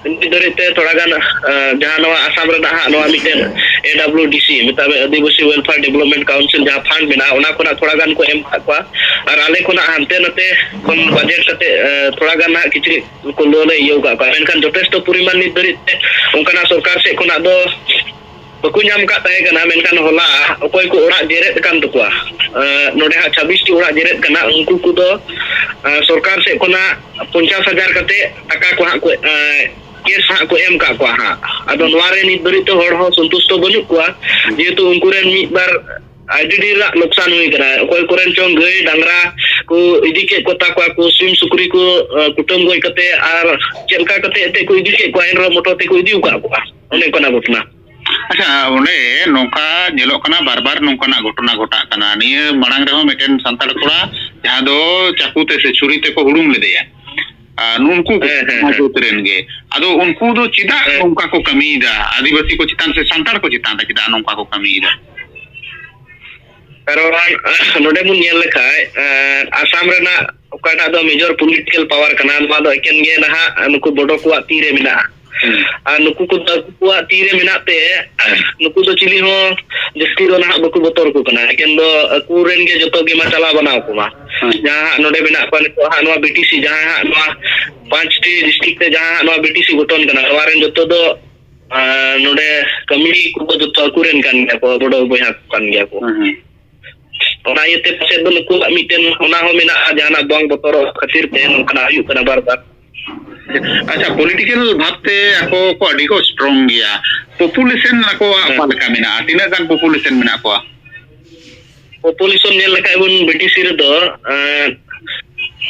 ᱱᱤᱛ ᱫᱷᱟᱹᱨᱤᱡ ᱛᱮ ᱛᱷᱚᱲᱟ ᱜᱟᱱ, ᱮ, ᱡᱟᱦᱟᱸ ᱱᱚᱣᱟ ᱟᱥᱟᱢ ᱨᱮᱱᱟᱜ ᱦᱟᱸᱜ ᱱᱚᱣᱟ ᱢᱤᱫᱴᱮᱱ ᱮ ᱰᱟᱵᱞᱤᱭᱩ ᱰᱤ ᱥᱤ ᱢᱮᱛᱟᱜ ᱢᱮ, ᱟᱹᱫᱤᱵᱟᱹᱥᱤ ᱣᱮᱞᱯᱷᱮᱭᱟᱨ ᱰᱮᱵᱷᱞᱚᱯᱢᱮᱱᱴ ᱠᱟᱣᱩᱱᱥᱤᱞ ᱡᱟᱦᱟᱸ ᱯᱷᱟᱱᱰ ᱢᱮᱱᱟᱜᱼᱟ, ᱚᱱᱟ ᱠᱷᱚᱱᱟᱜ ᱛᱷᱚᱲᱟ ᱜᱟᱱ ᱠᱚ ᱮᱢ ᱟᱠᱟᱫ ᱠᱚᱣᱟ᱾ ᱟᱨ ᱟᱞᱮ ᱠᱷᱚᱱᱟᱜ ᱦᱟᱱᱛᱮ ᱱᱟᱛᱮ ᱠᱷᱚᱱ ᱵᱟᱡᱮᱴ ᱠᱟᱛᱮ, ᱮ, ᱛᱷᱚᱲᱟ ᱜᱟᱱ ᱦᱟᱸᱜ ᱠᱤᱪᱨᱤᱡ ᱠᱚ ᱞᱟᱹᱭ ᱤᱭᱟᱹ ᱟᱠᱟᱫ ᱠᱚᱣᱟ, ᱢᱮᱱᱠᱷᱟᱱ ᱡᱚᱛᱷᱮᱥᱴᱚ ᱯᱚᱨᱤᱢᱟᱱ ᱱᱤᱛ ᱫᱷᱟᱹᱨᱤᱡ ᱛᱮ ᱚᱱᱠᱟᱱᱟᱜ ᱥᱚᱨᱠᱟᱨ ᱥᱮᱫ ᱠᱷᱚᱱᱟᱜ ᱫᱚ ᱵᱟᱠᱚ ᱧᱟᱢ ᱟᱠᱟᱫ ᱛᱟᱦᱮᱸ ᱠᱟᱱᱟ᱾ ᱢᱮᱱᱠᱷᱟᱱ ᱦᱚᱞᱟ ᱚᱠᱚᱭ ᱠᱚ ᱚᱲᱟᱜ ᱡᱮᱨᱮᱫ ᱟᱠᱟᱱ ᱛᱟᱠᱚᱣᱟ, ᱱᱚᱰᱮ ᱦᱟᱸᱜ ᱪᱷᱟᱵᱵᱤᱥ ᱴᱤ ᱚᱲᱟᱜ ᱡᱮᱨᱮᱫ ᱠᱟᱱᱟ, ᱩᱱᱠᱩ ᱠᱚᱫᱚ ᱥᱚᱨᱠᱟᱨ ᱥᱮᱫ ᱠᱷᱚᱱᱟᱜ ᱯᱚᱧᱪᱟᱥ ᱦᱟᱡᱟᱨ ᱠᱟᱛᱮ ᱴᱟᱠᱟ ᱠᱚ ᱦᱟᱸᱜ ᱠᱚ ᱠᱮᱥ ᱦᱟᱸᱜ ᱠᱚ ᱮᱢ ᱠᱟᱜ ᱠᱚᱣᱟ ᱦᱟᱸᱜ᱾ ᱟᱫᱚ ᱱᱚᱣᱟ ᱨᱮ ᱱᱤᱛ ᱫᱷᱟᱹᱨᱤᱡ ᱛᱮ ᱦᱚᱲ ᱦᱚᱸ ᱥᱚᱱᱛᱩᱥᱴᱚ ᱵᱟᱹᱱᱩᱜ ᱠᱚᱣᱟ, ᱡᱮᱦᱮᱛᱩ ᱩᱱᱠᱩ ᱨᱮᱱ ᱢᱤᱫ ᱵᱟᱨ ᱟᱹᱰᱤ ᱰᱷᱮᱨᱟᱜ ᱞᱚᱠᱥᱟᱱ ᱦᱩᱭ ᱠᱟᱱᱟ᱾ ᱚᱠᱚᱭ ᱠᱚᱨᱮᱱ ᱪᱚᱝ ᱜᱟᱹᱭ ᱰᱟᱝᱨᱟ ᱠᱚ ᱤᱫᱤ ᱠᱮᱫ ᱠᱚ ᱛᱟᱠᱚᱣᱟ, ᱠᱚ ᱥᱤᱢ ᱥᱩᱠᱨᱤ ᱠᱚ ᱠᱩᱴᱟᱹᱢ ᱜᱚᱡ ᱠᱟᱛᱮ ᱟᱨ ᱪᱮᱫ ᱞᱮᱠᱟ ᱠᱟᱛᱮ ᱮᱱᱛᱮ ᱠᱚ ᱤᱫᱤ ᱠᱮᱫ ᱠᱚᱣᱟ, ᱮᱱ ᱨᱮᱦᱚᱸ ᱢᱚᱴᱚᱨ ᱛᱮᱠᱚ ᱤᱫᱤ ᱟᱠᱟᱫ ᱠᱚᱣᱟ᱾ ᱚᱱᱮ ᱚᱱᱠᱟᱱᱟᱜ ᱜᱷᱚᱴᱚᱱᱟ᱾ ᱟᱪᱪᱷᱟ, ᱚᱸᱰᱮ ᱱᱚᱝᱠᱟ ᱧᱮᱞᱚᱜ ᱠᱟᱱᱟ, ᱵᱟᱨ ᱵᱟᱨ ᱱᱚᱝᱠᱟᱱᱟᱜ ᱜᱷᱚᱴᱚᱱᱟ ᱜᱷᱚᱴᱟᱜ ᱠᱟᱱᱟ᱾ ᱱᱤᱭᱟᱹ ᱢᱟᱲᱟᱝ ᱨᱮᱦᱚᱸ ᱢᱤᱫᱴᱮᱱ ᱥᱟᱱᱛᱟᱲ ᱠᱚᱲᱟ, ᱡᱟᱦᱟᱸ ᱫᱚ ᱪᱟᱠᱩ ᱛᱮ ᱥᱮ ᱪᱷᱩᱨᱤ ᱛᱮᱠᱚ ᱦᱩᱲᱩᱝ ᱞᱮᱫᱮᱭᱟ, ᱟᱨ ᱱᱩᱱᱠᱩ ᱠᱚ ᱦᱮᱸ, ᱦᱮᱸ, ᱥᱚᱢᱟᱡᱽ ᱦᱮᱸ᱾ ᱡᱟᱹᱛ ᱨᱮᱱ ᱜᱮ᱾ ᱟᱫᱚ ᱩᱱᱠᱩ ᱫᱚ ᱪᱮᱫᱟᱜ ᱦᱮᱸ᱾ ᱱᱚᱝᱠᱟ ᱠᱚ ᱠᱟᱹᱢᱤᱭᱮᱫᱟ? ᱟᱹᱫᱤᱵᱟᱹᱥᱤ ᱠᱚ ᱪᱮᱛᱟᱱ ᱥᱮ ᱥᱟᱱᱛᱟᱲ ᱠᱚ ᱪᱮᱛᱟᱱ ᱨᱮ ᱪᱮᱫᱟᱜ ᱱᱚᱝᱠᱟ ᱠᱚ ᱠᱟᱹᱢᱤᱭᱮᱫᱟ? ᱠᱟᱨᱚᱱ ᱱᱚᱰᱮ ᱵᱚᱱ ᱧᱮᱞ ᱞᱮᱠᱷᱟᱡ, ᱟᱥᱟᱢ ᱨᱮᱱᱟᱜ ᱚᱠᱟᱴᱟᱜ ᱫᱚ ᱢᱮᱡᱚᱨ ᱯᱚᱞᱤᱴᱤᱠᱮᱞ ᱯᱟᱣᱟᱨ ᱠᱟᱱᱟ, ᱱᱚᱣᱟ ᱫᱚ ᱮᱠᱮᱱ ᱜᱮ ᱱᱟᱦᱟᱜ ᱱᱩᱠᱩ ᱵᱚᱰᱚ ᱠᱚᱣᱟᱜ ᱛᱤ ᱨᱮ ᱢᱮᱱᱟᱜᱼᱟ᱾ ᱦᱩᱸ᱾ ᱟᱨ ᱱᱩᱠᱩ ᱠᱚᱫᱚ ᱟᱠᱚᱣᱟᱜ ᱛᱤ ᱨᱮ ᱢᱮᱱᱟᱜ ᱛᱮ, ᱱᱩᱠᱩ ᱫᱚ ᱪᱤᱞᱤ ᱦᱚᱸ ᱡᱟᱹᱥᱛᱤ ᱫᱚ ᱱᱟᱦᱟᱜ ᱵᱟᱠᱚ ᱵᱚᱛᱚᱨ ᱟᱠᱚ ᱠᱟᱱᱟ᱾ ᱮᱠᱮᱱ ᱫᱚ ᱟᱠᱚ ᱨᱮᱱ ᱜᱮ ᱡᱚᱛᱚ ᱜᱮ ᱢᱟ ᱪᱟᱞᱟᱣ ᱵᱟᱱᱟᱣ ᱠᱚ ᱢᱟ᱾ ᱦᱩᱸ᱾ ᱡᱟᱦᱟᱸ ᱦᱟᱸᱜ ᱱᱚᱰᱮ ᱢᱮᱱᱟᱜ ᱠᱚᱣᱟ ᱱᱤᱛᱚᱜ ᱦᱟᱸᱜ ᱱᱚᱣᱟ ᱵᱤ ᱴᱤ ᱥᱤ, ᱡᱟᱦᱟᱸ ᱦᱟᱸᱜ ᱱᱚᱣᱟ ᱯᱟᱸᱪᱴᱤ ᱰᱤᱥᱴᱨᱤᱠᱴ ᱨᱮ ᱡᱟᱦᱟᱸ ᱦᱟᱸᱜ ᱱᱚᱣᱟ ᱵᱤ ᱴᱤ ᱥᱤ ᱜᱚᱴᱷᱚᱱ ᱠᱟᱱᱟ, ᱱᱚᱣᱟ ᱨᱮᱱ ᱡᱚᱛᱚ ᱫᱚ, ᱟᱨ ᱱᱚᱰᱮ ᱠᱟᱹᱢᱤ ᱠᱚᱫᱚ ᱡᱚᱛᱚ ᱟᱠᱚ ᱨᱮᱱ ᱠᱟᱱ ᱜᱮᱭᱟ ᱠᱚ, ᱵᱚᱰᱚ ᱵᱚᱭᱦᱟ ᱠᱚ ᱠᱟᱱ ᱜᱮᱭᱟ ᱠᱚ᱾ ᱦᱩᱸ, ᱦᱩᱸ᱾ ᱚᱱᱟ ᱤᱭᱟᱹᱛᱮ ᱯᱟᱥᱮᱡ ᱫᱚ ᱱᱩᱠᱩᱣᱟᱜ ᱢᱤᱫᱴᱮᱱ ᱚᱱᱟ ᱦᱚᱸ ᱢᱮᱱᱟᱜᱼᱟ, ᱡᱟᱦᱟᱱᱟᱜ ᱵᱟᱝ ᱵᱚᱛᱚᱨᱚᱜ ᱠᱷᱟᱹᱛᱤᱨ ᱛᱮ ᱱᱚᱝᱠᱟᱱᱟᱜ ᱦᱩᱭᱩᱜ ᱠᱟᱱᱟ ᱵᱟᱨ ᱵᱟᱨ᱾ ᱟᱪᱪᱷᱟ, ᱯᱚᱞᱤᱴᱤᱠᱮᱞ ᱵᱷᱟᱵᱛᱮ ᱟᱠᱚ ᱠᱚ ᱟᱹᱰᱤ ᱠᱚ ᱥᱴᱨᱚᱝ ᱜᱮᱭᱟ᱾ ᱯᱚᱯᱩᱞᱮᱥᱚᱱ ᱟᱠᱚᱣᱟᱜ ᱦᱮᱸ᱾ ᱚᱠᱟ ᱞᱮᱠᱟ ᱢᱮᱱᱟᱜᱼᱟ? ᱛᱤᱱᱟᱹᱜ ᱜᱟᱱ ᱯᱚᱯᱩᱞᱮᱥᱚᱱ ᱢᱮᱱᱟᱜ ᱠᱚᱣᱟ? ᱯᱚᱯᱩᱞᱮᱥᱚᱱ ᱧᱮᱞ ᱞᱮᱠᱷᱟᱡ ᱵᱚᱱ ᱵᱤ ᱴᱤ ᱥᱤ ᱨᱮᱫᱚ, ᱮᱸ,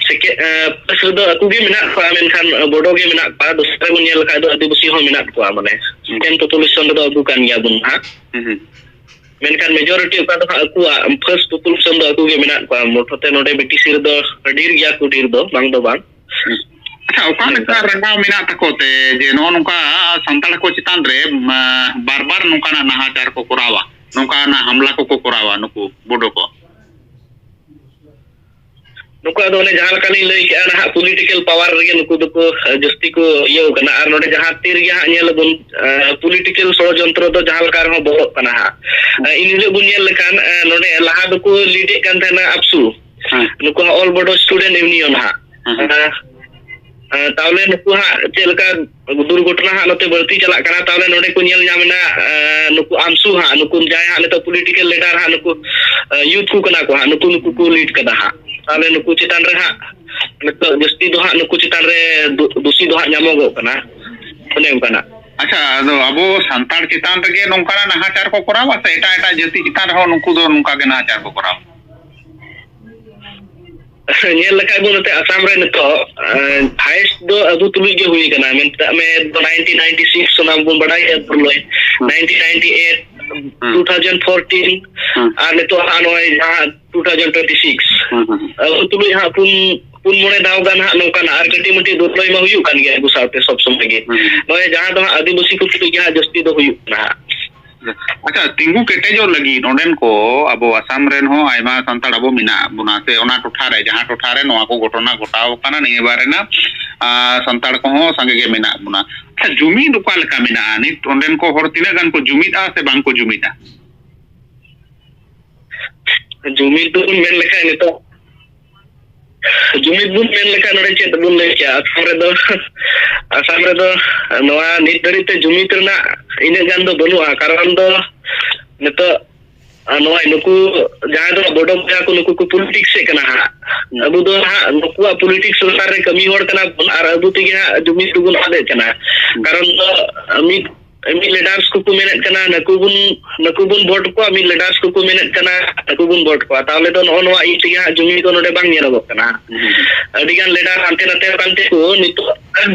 ᱥᱮᱠᱮ-, ᱮᱸ, ᱯᱷᱟᱥᱴ ᱨᱮᱫᱚ ᱟᱠᱚ ᱜᱮ ᱢᱮᱱᱟᱜ ᱠᱚᱣᱟ, ᱢᱮᱱᱠᱷᱟᱱ ᱵᱚᱰᱚ ᱜᱮ ᱢᱮᱱᱟᱜ ᱠᱚᱣᱟ᱾ ᱫᱚᱥᱟᱨ ᱨᱮᱵᱚᱱ ᱧᱮᱞ ᱞᱮᱠᱷᱟᱡ ᱫᱚ ᱟᱹᱫᱤᱵᱟᱹᱥᱤ ᱦᱚᱸ ᱢᱮᱱᱟᱜ ᱠᱚᱣᱟ, ᱢᱟᱱᱮ ᱥᱮᱠᱮᱱᱰ ᱯᱚᱯᱩᱞᱮᱥᱚᱱ ᱨᱮᱫᱚ ᱟᱵᱚ ᱠᱟᱱ ᱜᱮᱭᱟ ᱵᱚᱱ ᱦᱟᱸᱜ᱾ ᱦᱩᱸ, ᱦᱩᱸ᱾ ᱢᱮᱱᱠᱷᱟᱱ ᱢᱮᱡᱚᱨᱤᱴᱤ ᱚᱠᱟ ᱫᱚ ᱦᱟᱸᱜ ᱟᱠᱚᱣᱟᱜ ᱯᱷᱟᱥᱴ ᱯᱚᱯᱩᱞᱮᱥᱚᱱ ᱫᱚ ᱟᱠᱚ ᱜᱮ ᱢᱮᱱᱟᱜ ᱠᱚᱣᱟ᱾ ᱢᱚᱴᱷᱚ ᱛᱮ ᱱᱚᱰᱮ ᱵᱤ ᱴᱤ ᱥᱤ ᱨᱮᱫᱚ ᱰᱷᱮᱨ ᱜᱮᱭᱟ ᱠᱚ, ᱰᱷᱮᱨ ᱫᱚ ᱵᱟᱝ ᱫᱚ ᱵᱟᱝ᱾ ᱟᱪᱪᱷᱟ, ᱚᱠᱟ ᱞᱮᱠᱟ ᱨᱟᱸᱜᱟᱣ ᱢᱮᱱᱟᱜ ᱛᱟᱠᱚ ᱛᱮ ᱡᱮ ᱱᱚᱜᱼᱚ ᱱᱚᱝᱠᱟ ᱥᱟᱱᱛᱟᱲ ᱠᱚ ᱪᱮᱛᱟᱱ ᱨᱮ, ᱢᱟ, ᱵᱟᱨ ᱵᱟᱨ ᱱᱚᱝᱠᱟᱱᱟᱜ ᱱᱟᱦᱟᱪᱟᱨ ᱠᱚ ᱠᱚᱨᱟᱣᱟ, ᱱᱚᱝᱠᱟᱱᱟᱜ ᱦᱟᱢᱞᱟ ᱠᱚᱠᱚ ᱠᱚᱨᱟᱣᱟ ᱱᱩᱠᱩ ᱵᱳᱰᱳ ᱠᱚ? ᱱᱩᱠᱩ ᱟᱫᱚ ᱚᱱᱮ ᱡᱟᱦᱟᱸ ᱞᱮᱠᱟ ᱞᱤᱧ ᱞᱟᱹᱭ ᱠᱮᱜᱼᱟ, ᱱᱟᱦᱟᱜ ᱯᱚᱞᱤᱴᱤᱠᱮᱞ ᱯᱟᱣᱟᱨ ᱨᱮᱜᱮ ᱱᱩᱠᱩ ᱫᱚᱠᱚ, ᱮ, ᱡᱟᱹᱥᱛᱤ ᱠᱚ ᱤᱭᱟᱹᱣ ᱠᱟᱱᱟ᱾ ᱟᱨ ᱱᱚᱰᱮ ᱡᱟᱦᱟᱸ ᱛᱤ ᱨᱮᱜᱮ ᱦᱟᱸᱜ ᱧᱮᱞ ᱟᱵᱚᱱ, ᱮ, ᱯᱚᱞᱤᱴᱤᱠᱮᱞ ᱥᱚᱲᱚᱡᱚᱱᱛᱨᱚ ᱫᱚ ᱡᱟᱦᱟᱸ ᱞᱮᱠᱟ ᱨᱮᱦᱚᱸ ᱵᱚᱞᱚᱜ ᱠᱟᱱᱟ ᱦᱟᱸᱜ᱾ ᱮ, ᱤᱱ ᱦᱤᱞᱳᱜ ᱵᱚᱱ ᱧᱮᱞ ᱞᱮᱠᱷᱟᱱ, ᱮ, ᱱᱚᱰᱮ ᱞᱟᱦᱟ ᱫᱚᱠᱚ ᱞᱤᱰ ᱮᱫ ᱠᱟᱱ ᱛᱟᱦᱮᱱᱟ ᱟᱯᱥᱩ᱾ ᱦᱮᱸ᱾ ᱱᱩᱠᱩ ᱦᱟᱸᱜ ᱚᱞ ᱵᱚᱰᱳ ᱥᱴᱩᱰᱮᱱᱴ ᱤᱭᱩᱱᱤᱭᱚᱱ ᱦᱟᱸᱜ᱾ ᱦᱮᱸ, ᱦᱮᱸ᱾ ᱮ, ᱮᱸ, ᱛᱟᱦᱚᱞᱮ ᱱᱩᱠᱩ ᱦᱟᱸᱜ ᱪᱮᱫ ᱞᱮᱠᱟ ᱫᱩᱨᱜᱷᱚᱴᱚᱱᱟ ᱦᱟᱸᱜ ᱱᱚᱛᱮ ᱵᱟᱹᱲᱛᱤ ᱪᱟᱞᱟᱜ ᱠᱟᱱᱟ, ᱛᱟᱦᱚᱞᱮ ᱱᱚᱰᱮ ᱠᱚ ᱧᱮᱞ ᱧᱟᱢ ᱮᱫᱟ, ᱮᱸ, ᱱᱩᱠᱩ ᱟᱢᱥᱩ ᱦᱟᱸᱜ, ᱱᱩᱠᱩ ᱡᱟᱦᱟᱸᱭ ᱦᱟᱸᱜ ᱱᱤᱛᱚᱜ political leader ᱦᱟᱸᱜ, ᱱᱩᱠᱩ, ᱮᱸ, youth ᱠᱚ ᱠᱟᱱᱟ ᱠᱚ ᱦᱟᱸᱜ, ᱱᱩᱠᱩ, ᱱᱩᱠᱩ ᱠᱚ lead ᱠᱟᱫᱟ ᱦᱟᱸᱜ᱾ ᱛᱟᱦᱚᱞᱮ ᱱᱩᱠᱩ ᱪᱮᱛᱟᱱ ᱨᱮ ᱦᱟᱸᱜ ᱱᱤᱛᱚᱜ ᱡᱟᱹᱥᱛᱤ ᱫᱚ ᱦᱟᱸᱜ ᱱᱩᱠᱩ ᱪᱮᱛᱟᱱ ᱨᱮ ᱫᱩ-, ᱫᱩᱥᱤ ᱫᱚ ᱦᱟᱸᱜ ᱧᱟᱢᱚᱜᱚᱜ ᱠᱟᱱᱟ, ᱚᱱᱮ ᱚᱱᱠᱟᱱᱟᱜ᱾ ᱟᱪᱪᱷᱟ, ᱟᱫᱚ ᱟᱵᱚ ᱥᱟᱱᱛᱟᱲ ᱪᱮᱛᱟᱱ ᱨᱮᱜᱮ ᱱᱚᱝᱠᱟᱱᱟᱜ ᱱᱟᱦᱟᱪᱟᱨ ᱠᱚ ᱠᱚᱨᱟᱣᱟ ᱥᱮ ᱮᱴᱟᱜ ᱮᱴᱟᱜ ᱡᱟᱹᱛᱤ ᱪᱮᱛᱟᱱ ᱨᱮᱦᱚᱸ ᱱᱩᱠᱩ ᱫᱚ ᱱᱚᱝᱠᱟ ᱜᱮ ᱱᱟᱦᱟᱪᱟᱨ ᱠᱚ ᱠᱚᱨᱟᱣᱟ? ᱧᱮᱞ ᱞᱮᱠᱷᱟᱡ ᱵᱚᱱ ᱱᱚᱛᱮ ᱟᱥᱟᱢ ᱨᱮ ᱱᱤᱛᱚᱜ, ᱮᱸ, highest ᱫᱚ ᱟᱵᱚ ᱛᱩᱞᱩᱡ ᱜᱮ ᱦᱩᱭ ᱠᱟᱱᱟ, ᱢᱮᱛᱟᱜ ᱢᱮ nineteen ninety six, ᱚᱱᱟ ᱵᱚᱱ ᱵᱟᱰᱟᱭ ᱜᱮᱭᱟ ᱯᱩᱨᱟᱹᱭ, ᱦᱩᱸ᱾ nineteen ninety eight, ᱦᱩᱸ᱾ two thousand fourteen, ᱦᱩᱸ᱾ ᱟᱨ ᱱᱤᱛᱚᱜ ᱦᱟᱸᱜ ᱱᱚᱜᱼᱚᱭ ᱡᱟᱦᱟᱸ two thousand twenty six, ᱦᱩᱸ, ᱦᱩᱸ᱾ ᱟᱵᱚ ᱛᱩᱞᱩᱡ ᱦᱟᱸᱜ ᱯᱩᱱ, ᱯᱩᱱ ᱢᱚᱬᱮ ᱫᱷᱟᱣ ᱜᱟᱱ ᱦᱟᱸᱜ ᱱᱚᱝᱠᱟᱱᱟᱜ ᱟᱨ ᱠᱟᱹᱴᱤᱡ ᱢᱟᱹᱴᱤᱡ ᱫᱩᱨᱞᱟᱹᱭ ᱢᱟ ᱦᱩᱭᱩᱜ ᱠᱟᱱ ᱜᱮᱭᱟ ᱟᱵᱚ ᱥᱟᱶᱛᱮ ᱥᱚᱵ ᱥᱚᱢᱚᱭ ᱜᱮ᱾ ᱦᱩᱸ᱾ ᱱᱚᱜᱼᱚᱭ ᱡᱟᱦᱟᱸ ᱫᱚ ᱦᱟᱸᱜ ᱟᱹᱫᱤᱵᱟᱹᱥᱤ ᱠᱚ ᱛᱩᱞᱩᱡ ᱜᱮ ᱦᱟᱸᱜ ᱡᱟᱹᱥᱛᱤ ᱫᱚ ᱦᱩᱭᱩᱜ ᱠᱟᱱᱟ ᱦᱟᱸᱜ᱾ ᱟᱪᱪᱷᱟ, ᱛᱤᱸᱜᱩ ᱠᱮᱴᱮᱡᱚᱜ ᱞᱟᱹᱜᱤᱫ ᱚᱸᱰᱮᱱ ᱠᱚ ᱟᱵᱚ ᱟᱥᱟᱢ ᱨᱮᱱ ᱦᱚᱸ ᱟᱭᱢᱟ ᱥᱟᱱᱛᱟᱲ ᱟᱵᱚ ᱢᱮᱱᱟᱜ ᱵᱚᱱᱟ, ᱥᱮ ᱚᱱᱟ ᱴᱚᱴᱷᱟ ᱨᱮ, ᱡᱟᱦᱟᱸ ᱴᱚᱴᱷᱟ ᱨᱮ ᱱᱚᱣᱟ ᱠᱚ ᱜᱷᱚᱴᱚᱱᱟ ᱜᱷᱚᱴᱟᱣ ᱟᱠᱟᱱᱟ, ᱱᱤᱭᱟᱹ ᱵᱟᱨ ᱨᱮᱱᱟᱜ, ᱟᱨ ᱥᱟᱱᱛᱟᱲ ᱠᱚᱦᱚᱸ ᱥᱟᱸᱜᱮ ᱜᱮ ᱢᱮᱱᱟᱜ ᱵᱚᱱᱟ᱾ ᱟᱪᱪᱷᱟ, ᱡᱩᱢᱤᱫ ᱚᱠᱟ ᱞᱮᱠᱟ ᱢᱮᱱᱟᱜᱼᱟ? ᱱᱤᱛ ᱚᱸᱰᱮᱱ ᱠᱚ ᱦᱚᱲ ᱛᱤᱱᱟᱹᱜ ᱜᱟᱱ ᱠᱚ ᱡᱩᱢᱤᱫᱼᱟ ᱥᱮ ᱵᱟᱝ ᱠᱚ ᱡᱩᱢᱤᱫᱼᱟ? ᱡᱩᱢᱤᱫ ᱫᱚᱵᱚᱱ ᱢᱮᱱ ᱞᱮᱠᱷᱟᱱ ᱱᱤᱛᱚᱜ, ᱡᱩᱢᱤᱫ ᱵᱚᱱ ᱢᱮᱱ ᱞᱮᱠᱷᱟᱱ ᱱᱚᱰᱮ ᱪᱮᱫ ᱵᱚᱱ ᱞᱟᱹᱭ ᱠᱮᱭᱟ? ᱟᱥᱟᱢ ᱨᱮᱫᱚ, ᱟᱥᱟᱢ ᱨᱮᱫᱚ ᱱᱚᱣᱟ ᱱᱤᱛ ᱫᱷᱟᱹᱨᱤᱡ ᱛᱮ ᱡᱩᱢᱤᱫ ᱨᱮᱱᱟᱜ ᱤᱱᱟᱹᱜ ᱜᱟᱱ ᱫᱚ ᱵᱟᱹᱱᱩᱜᱼᱟ᱾ ᱠᱟᱨᱚᱱ ᱫᱚ ᱱᱤᱛᱚᱜ, ᱟᱨ ᱱᱚᱜᱼᱚᱭ ᱱᱩᱠᱩ ᱡᱟᱦᱟᱸᱭ ᱫᱚ ᱵᱚᱰᱚ ᱵᱚᱭᱦᱟ ᱠᱚ, ᱱᱩᱠᱩ ᱠᱚ politics ᱮᱫ ᱠᱟᱱᱟ ᱦᱟᱸᱜ᱾ ᱦᱩᱸ᱾ ᱟᱵᱚ ᱫᱚ ᱦᱟᱸᱜ ᱱᱩᱠᱩᱣᱟᱜ politics ᱞᱟᱛᱟᱨ ᱨᱮ ᱠᱟᱹᱢᱤ ᱦᱚᱲ ᱠᱟᱱᱟ ᱵᱚᱱ, ᱟᱨ ᱟᱵᱚ ᱛᱮᱜᱮ ᱦᱟᱸᱜ ᱡᱩᱢᱤᱫ ᱫᱚᱵᱚᱱ ᱟᱫ ᱮᱫ ᱠᱟᱱᱟ᱾ ᱦᱩᱸ᱾ ᱠᱟᱨᱚᱱ ᱫᱚ ᱢᱤᱫ, ᱢᱤᱫ leaders ᱠᱚᱠᱚ ᱢᱮᱱᱮᱫ ᱠᱟᱱᱟ ᱱᱩᱠᱩ ᱵᱚᱱ, ᱱᱩᱠᱩ ᱵᱚᱱ vote ᱠᱚᱣᱟ, ᱢᱤᱫ leaders ᱠᱚᱠᱚ ᱢᱮᱱᱮᱫ ᱠᱟᱱᱟ ᱱᱩᱠᱩ ᱵᱚᱱ vote ᱠᱚᱣᱟ, ᱛᱟᱦᱚᱞᱮ ᱫᱚ ᱱᱚᱜᱼᱚ ᱱᱚᱣᱟ ᱤᱭᱟᱹ ᱛᱮᱜᱮ ᱦᱟᱸᱜ ᱡᱩᱢᱤᱫ ᱫᱚ ᱱᱚᱰᱮ ᱵᱟᱝ ᱧᱮᱞᱚᱜᱚᱜ ᱠᱟᱱᱟ᱾ ᱦᱩᱸ᱾ ᱟᱹᱰᱤ ᱜᱟᱱ leader ᱦᱟᱱᱛᱮ ᱱᱟᱛᱮ ᱟᱠᱟᱱ ᱛᱮᱠᱚ ᱱᱤᱛᱚᱜ,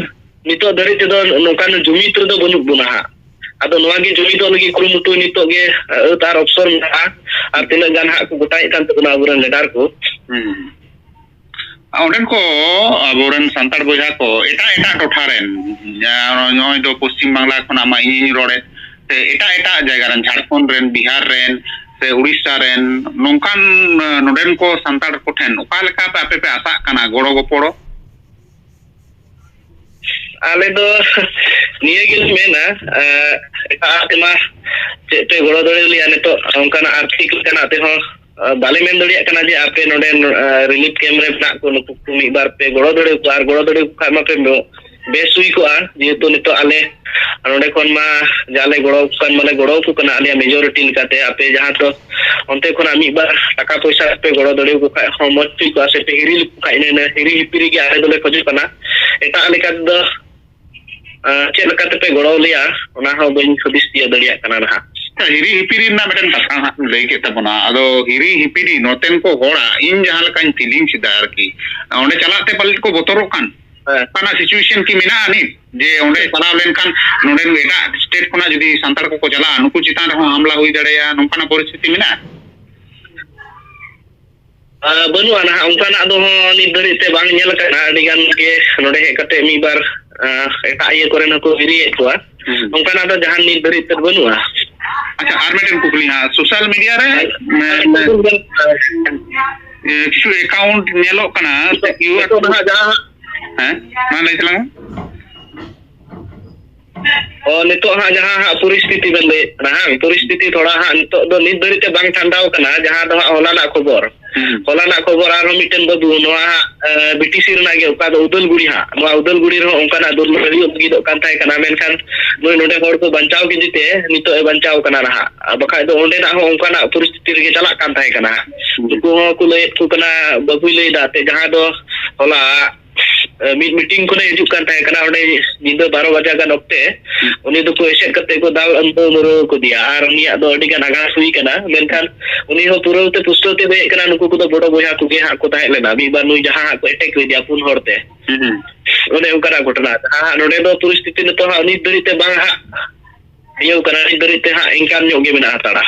ᱱᱤᱛᱚᱜ ᱫᱷᱟᱹᱨᱤᱡ ᱛᱮᱫᱚ ᱱᱚᱝᱠᱟᱱ ᱡᱩᱢᱤᱫ ᱨᱮᱫᱚ ᱵᱟᱹᱱᱩᱜ ᱵᱚᱱᱟ ᱦᱟᱸᱜ᱾ ᱟᱫᱚ ᱱᱚᱣᱟ ᱜᱮ ᱡᱩᱢᱤᱫᱚᱜ ᱞᱟᱹᱜᱤᱫ ᱠᱩᱨᱩᱢᱩᱴᱩ ᱱᱤᱛᱚᱜ ᱜᱮ, ᱟᱹᱛ ᱟᱨ ᱚᱯᱥᱚᱨ ᱢᱮᱱᱟᱜᱼᱟ᱾ ᱟᱨ ᱛᱤᱱᱟᱹᱜ ᱜᱟᱱ ᱦᱟᱸᱜ ᱠᱚ ᱜᱚᱴᱟᱭᱮᱫ ᱠᱟᱱ ᱛᱟᱵᱚᱱᱟ ᱟᱵᱚᱨᱮᱱ leader ᱠᱚ᱾ ᱦᱩᱸ᱾ ᱚᱸᱰᱮᱱ ᱠᱚ ᱟᱵᱚᱨᱮᱱ ᱥᱟᱱᱛᱟᱲ ᱵᱚᱭᱦᱟ ᱠᱚ ᱮᱴᱟᱜ ᱮᱴᱟᱜ ᱴᱚᱴᱷᱟ ᱨᱮᱱ, ᱡᱟᱦᱟᱸ ᱱᱚᱜᱼᱚᱭ ᱫᱚ ᱯᱚᱥᱪᱤᱢ ᱵᱟᱝᱞᱟ ᱠᱷᱚᱱᱟᱜ ᱢᱟ ᱤᱧᱤᱧ ᱨᱚᱲᱮᱫ, ᱥᱮ ᱮᱴᱟᱜ ᱮᱴᱟᱜ ᱡᱟᱭᱜᱟ ᱨᱮᱱ, ᱡᱷᱟᱲᱠᱷᱚᱸᱰ ᱨᱮᱱ, ᱵᱤᱦᱟᱨ ᱨᱮᱱ, ᱥᱮ ᱩᱲᱤᱥᱥᱟ ᱨᱮᱱ, ᱱᱚᱝᱠᱟᱱ, ᱱᱚᱰᱮᱱ ᱠᱚ ᱥᱟᱱᱛᱟᱲ ᱠᱚᱴᱷᱮᱱ ᱚᱠᱟ ᱞᱮᱠᱟ ᱯᱮ ᱟᱯᱮ ᱯᱮ ᱟᱥᱟᱜ ᱠᱟᱱᱟ ᱜᱚᱲᱚ ᱜᱚᱯᱚᱲᱚ? ᱟᱞᱮ ᱫᱚ ᱱᱤᱭᱟᱹ ᱜᱮᱞᱮ ᱢᱮᱱᱟ, ᱮᱸ, ᱮᱴᱟᱜ ᱛᱮᱢᱟ ᱪᱮᱫ ᱯᱮ ᱜᱚᱲᱚ ᱫᱟᱲᱮᱭᱟᱞᱮᱭᱟ, ᱱᱤᱛᱚᱜ ᱚᱱᱠᱟᱱᱟᱜ ᱟᱨᱛᱷᱤᱠ ᱞᱮᱠᱟᱱᱟᱜ ᱛᱮᱦᱚᱸ ᱟᱸ, ᱵᱟᱞᱮ ᱢᱮᱱ ᱫᱟᱲᱮᱭᱟᱜ ᱠᱟᱱᱟ ᱡᱮ ᱟᱯᱮ ᱱᱚᱰᱮ, ᱟᱸ, relief camp ᱨᱮ ᱢᱮᱱᱟᱜ ᱠᱚ ᱱᱩᱠᱩ ᱠᱚ ᱢᱤᱫ ᱵᱟᱨ ᱯᱮ ᱜᱚᱲᱚ ᱫᱟᱲᱮᱭᱟᱠᱚᱣᱟ, ᱟᱨ ᱜᱚᱲᱚ ᱫᱟᱲᱮᱭᱟᱠᱚ ᱠᱷᱟᱡ ᱢᱟᱯᱮ ᱵᱮᱥ ᱦᱩᱭ ᱠᱚᱜᱼᱟ, ᱡᱮᱦᱮᱛᱩ ᱱᱤᱛᱚᱜ ᱟᱞᱮ ᱱᱚᱰᱮ ᱠᱷᱚᱱ ᱢᱟ ᱡᱟᱞᱮ ᱜᱚᱲᱚ ᱟᱠᱚ ᱠᱟᱱ ᱢᱟᱞᱮ ᱜᱚᱲᱚ ᱟᱠᱚ ᱠᱟᱱᱟ ᱟᱞᱮᱭᱟᱜ majority ᱞᱮᱠᱟᱛᱮ᱾ ᱟᱯᱮ ᱡᱟᱦᱟᱸ ᱫᱚ ᱚᱱᱛᱮ ᱠᱷᱚᱱᱟᱜ ᱢᱤᱫ ᱵᱟᱨ ᱴᱟᱠᱟ ᱯᱚᱭᱥᱟ ᱯᱮ ᱜᱚᱲᱚ ᱫᱟᱲᱮᱭᱟᱠᱚ ᱠᱷᱟᱡ ᱦᱚᱸ ᱢᱚᱡᱽ ᱦᱩᱭ ᱠᱚᱜᱼᱟ, ᱥᱮ ᱯᱮ ᱦᱤᱨᱤ ᱞᱮᱠᱚ ᱠᱷᱟᱡ ᱤᱱᱟᱹ, ᱤᱱᱟᱹ ᱦᱤᱨᱤ ᱦᱤᱯᱤᱨᱤ ᱜᱮ ᱟᱞᱮ ᱫᱚᱞᱮ ᱠᱷᱚᱡᱚᱜ ᱠᱟᱱᱟ᱾ ᱮᱴᱟᱜ ᱞᱮᱠᱟ ᱛᱮᱫᱚ, ᱟᱸ, ᱪᱮᱫ ᱞᱮᱠᱟ ᱛᱮᱯᱮ ᱜᱚᱲᱚ ᱞᱮᱭᱟ ᱚᱱᱟ ᱦᱚᱸ ᱵᱟᱹᱧ ᱦᱩᱫᱤᱥ ᱛᱤᱭᱳᱜ ᱫᱟᱲᱮᱭᱟᱜ ᱠᱟᱱᱟ ᱱᱟᱦᱟᱜ᱾ ᱟᱪᱪᱷᱟ, ᱦᱤᱨᱤ ᱦᱤᱯᱤᱨᱤ ᱨᱮᱱᱟᱜ ᱢᱤᱫᱴᱮᱱ ᱠᱟᱛᱷᱟ ᱦᱟᱸᱜ ᱞᱟᱹᱭ ᱠᱮᱫ ᱛᱟᱵᱚᱱᱟ, ᱟᱫᱚ ᱦᱤᱨᱤ ᱦᱤᱯᱤᱨᱤ ᱱᱚᱛᱮᱱ ᱠᱚ ᱦᱚᱲᱟᱜ ᱤᱧ ᱡᱟᱦᱟᱸ ᱞᱮᱠᱟᱧ feelings ᱮᱫᱟ ᱟᱨᱠᱤ, ᱚᱸᱰᱮ ᱪᱟᱞᱟᱜ ᱛᱮ ᱯᱟᱞᱮᱫ ᱠᱚ ᱵᱚᱛᱚᱨᱚᱜ ᱠᱟᱱ᱾ ᱦᱮᱸ᱾ ᱚᱱᱠᱟᱱᱟᱜ situation ᱠᱤ ᱢᱮᱱᱟᱜᱼᱟ ᱱᱤᱛ? ᱡᱮ ᱚᱸᱰᱮ ᱪᱟᱞᱟᱣ ᱞᱮᱱᱠᱷᱟᱱ ᱱᱚᱰᱮᱱ ᱮᱴᱟᱜ state ᱠᱷᱚᱱᱟᱜ ᱡᱩᱫᱤ ᱥᱟᱱᱛᱟᱲ ᱠᱚᱠᱚ ᱪᱟᱞᱟᱜᱼᱟ, ᱱᱩᱠᱩ ᱪᱮᱛᱟᱱ ᱨᱮᱦᱚᱸ ᱦᱟᱢᱞᱟ ᱦᱩᱭ ᱫᱟᱲᱮᱭᱟᱜᱼᱟ, ᱱᱚᱝᱠᱟᱱᱟᱜ ᱯᱚᱨᱤᱥᱛᱷᱤᱛᱤ ᱢᱮᱱᱟᱜᱼᱟ? ᱟᱸ, ᱵᱟᱹᱱᱩᱜᱼᱟ ᱱᱟᱦᱟᱜ, ᱚᱱᱠᱟᱱᱟᱜ ᱫᱚ ᱦᱚᱸ ᱱᱤᱛ ᱫᱷᱟᱹᱨᱤᱡ ᱛᱮ ᱵᱟᱝ ᱧᱮᱞ ᱟᱠᱟᱱᱟ᱾ ᱟᱹᱰᱤ ᱜᱟᱱ ᱜᱮ ᱱᱚᱰᱮ ᱦᱮᱡ ᱠᱟᱛᱮ ᱢᱤᱫ ᱵᱟᱨ, ᱟᱸ, ᱮᱴᱟᱜ ᱤᱭᱟᱹ ᱠᱚᱨᱮᱱ ᱦᱚᱸᱠᱚ ᱦᱤᱨᱤᱭᱮᱫ ᱠᱚᱣᱟ᱾ ᱦᱩᱸ᱾ ᱚᱱᱠᱟᱱᱟᱜ ᱫᱚ ᱡᱟᱦᱟᱱ ᱱᱤᱛ ᱫᱷᱟᱹᱨᱤᱡ ᱛᱮ ᱵᱟᱹᱱᱩᱜᱼᱟ᱾ ᱟᱪᱪᱷᱟ, ᱟᱨ ᱢᱤᱫᱴᱮᱱ ᱠᱩᱠᱞᱤ ᱦᱟᱸᱜ, social media ᱨᱮ, ᱟᱨ ᱢᱮ-, ᱮ, ᱠᱤᱪᱷᱩ account ᱧᱮᱞᱚᱜ ᱠᱟᱱᱟ, ᱥᱮ Q R ᱱᱤᱛᱚᱜ ᱱᱟᱦᱟᱜ ᱡᱟᱦᱟᱸ ᱦᱮᱸ, ᱢᱟ ᱞᱟᱹᱭ ᱛᱟᱞᱟᱝ ᱢᱮ᱾ ᱚ, ᱱᱤᱛᱚᱜ ᱦᱟᱸᱜ ᱡᱟᱦᱟᱸ ᱦᱟᱸᱜ ᱯᱚᱨᱤᱥᱛᱷᱤᱛᱤ ᱵᱮᱱ ᱞᱟᱹᱭᱮᱫ ᱠᱟᱱᱟ, ᱦᱟᱸᱜ ᱯᱚᱨᱤᱥᱛᱷᱤᱛᱤ ᱛᱷᱚᱲᱟ ᱦᱟᱸᱜ ᱱᱤᱛᱚᱜ ᱫᱚ ᱱᱤᱛ ᱫᱷᱟᱹᱨᱤᱡ ᱛᱮ ᱵᱟᱝ ᱴᱷᱟᱱᱰᱟᱣ ᱠᱟᱱᱟ᱾ ᱡᱟᱦᱟᱸ ᱫᱚ ᱦᱟᱸᱜ ᱦᱚᱞᱟᱱᱟᱜ ᱠᱷᱚᱵᱚᱨ, ᱦᱩᱸ᱾ ᱦᱚᱞᱟᱱᱟᱜ ᱠᱷᱚᱵᱚᱨ ᱟᱨᱦᱚᱸ ᱢᱤᱫᱴᱮᱱ ᱵᱟᱹᱵᱩ ᱱᱚᱣᱟ ᱦᱟᱸᱜ, ᱮ, B T C ᱨᱮᱱᱟᱜ ᱜᱮ, ᱚᱠᱟ ᱫᱚ ᱩᱫᱟᱹᱞᱜᱩᱲᱤ ᱦᱟᱸᱜ, ᱱᱚᱣᱟ ᱩᱫᱟᱹᱞᱜᱩᱲᱤ ᱨᱮᱦᱚᱸ ᱚᱱᱠᱟᱱᱟᱜ ᱫᱩᱨᱜᱷᱚᱴᱚᱱᱟ ᱦᱩᱭᱩᱜ ᱞᱟᱹᱜᱤᱫᱚᱜ ᱠᱟᱱ ᱛᱟᱦᱮᱸ ᱠᱟᱱᱟ, ᱢᱮᱱᱠᱷᱟᱱ ᱱᱩᱭ ᱱᱚᱰᱮ ᱦᱚᱲ ᱠᱚ ᱵᱟᱧᱪᱟᱣ ᱠᱮᱫᱮ ᱛᱮ ᱱᱤᱛᱚᱜ ᱮ ᱵᱟᱧᱪᱟᱣ ᱠᱟᱱᱟ ᱱᱟᱦᱟᱜ᱾ ᱟᱨ ᱵᱟᱠᱷᱟᱡ ᱫᱚ ᱚᱸᱰᱮᱱᱟᱜ ᱦᱚᱸ ᱚᱱᱠᱟᱱᱟᱜ ᱯᱚᱨᱤᱥᱛᱷᱤᱛᱤ ᱨᱮᱜᱮ ᱪᱟᱞᱟᱜ ᱠᱟᱱ ᱛᱟᱦᱮᱸ ᱠᱟᱱᱟ ᱦᱟᱸᱜ᱾ ᱦᱩᱸ᱾ ᱱᱩᱠᱩ ᱦᱚᱸ ᱠᱚ ᱞᱟᱹᱭᱮᱫ ᱠᱚ ᱠᱟᱱᱟ, ᱵᱟᱹᱵᱩᱭ ᱞᱟᱹᱭ ᱮᱫᱟ ᱛᱮ, ᱡᱟᱦᱟᱸ ᱫᱚ ᱦᱚᱞᱟ ᱮ, ᱢᱤᱫ meeting ᱠᱷᱚᱱᱮ ᱦᱤᱡᱩᱜ ᱠᱟᱱ ᱛᱟᱦᱮᱸ ᱠᱟᱱᱟ, ᱚᱸᱰᱮ ᱧᱤᱫᱟᱹ ᱵᱟᱨᱚ ᱵᱟᱡᱟ ᱜᱟᱱ ᱚᱠᱛᱮ᱾ ᱦᱩᱸ᱾ ᱩᱱᱤ ᱫᱚᱠᱚ ᱮᱥᱮᱫ ᱠᱟᱛᱮ ᱠᱚ ᱫᱟᱞ ᱟᱹᱢᱵᱟᱹ ᱢᱟᱹᱨᱟᱹᱣ ᱠᱟᱫᱮᱭᱟ, ᱟᱨ ᱩᱱᱤᱭᱟᱜ ᱫᱚ ᱟᱹᱰᱤ ᱜᱟᱱ ᱟᱜᱷᱟᱛ ᱦᱩᱭ ᱠᱟᱱᱟ, ᱢᱮᱱᱠᱷᱟᱱ ᱩᱱᱤ ᱦᱚᱸ ᱯᱩᱨᱟᱹᱣ ᱛᱮ ᱯᱩᱥᱴᱟᱹᱣ ᱛᱮ ᱞᱟᱹᱭᱮᱫ ᱠᱟᱱᱟ, ᱱᱩᱠᱩ ᱠᱚᱫᱚ ᱵᱚᱰᱚ ᱵᱚᱭᱦᱟ ᱠᱚᱜᱮ ᱦᱟᱸᱜ ᱠᱚ ᱛᱟᱦᱮᱸ ᱞᱮᱱᱟ, ᱢᱤᱫ ᱵᱟᱨ ᱱᱩᱭ ᱡᱟᱦᱟᱸ ᱦᱟᱸᱜ ᱠᱚ attack ᱞᱮᱫᱮᱭᱟ ᱯᱩᱱ ᱦᱚᱲ ᱛᱮ᱾ ᱦᱩᱸ, ᱦᱩᱸ᱾ ᱚᱱᱮ ᱚᱱᱠᱟᱱᱟᱜ ᱜᱷᱚᱴᱚᱱᱟ᱾ ᱡᱟᱦᱟᱸ ᱦᱟᱸᱜ ᱱᱚᱰᱮ ᱫᱚ ᱯᱚᱨᱤᱥᱛᱷᱤᱛᱤ ᱱᱤᱛᱚᱜ ᱦᱟᱸᱜ ᱱᱤᱛ ᱫᱷᱟᱹᱨᱤᱡ ᱛᱮ ᱵᱟᱝ ᱦᱟᱸᱜ ᱤᱭᱟᱹᱣ ᱠᱟᱱᱟ, ᱱᱤᱛ ᱫᱷᱟᱹᱨᱤᱡ ᱛᱮ ᱦᱟᱸᱜ ᱤᱱᱠᱟᱱ ᱧᱚᱜ ᱜᱮ ᱢᱮᱱᱟᱜ ᱦᱟᱛᱟᱲᱟ᱾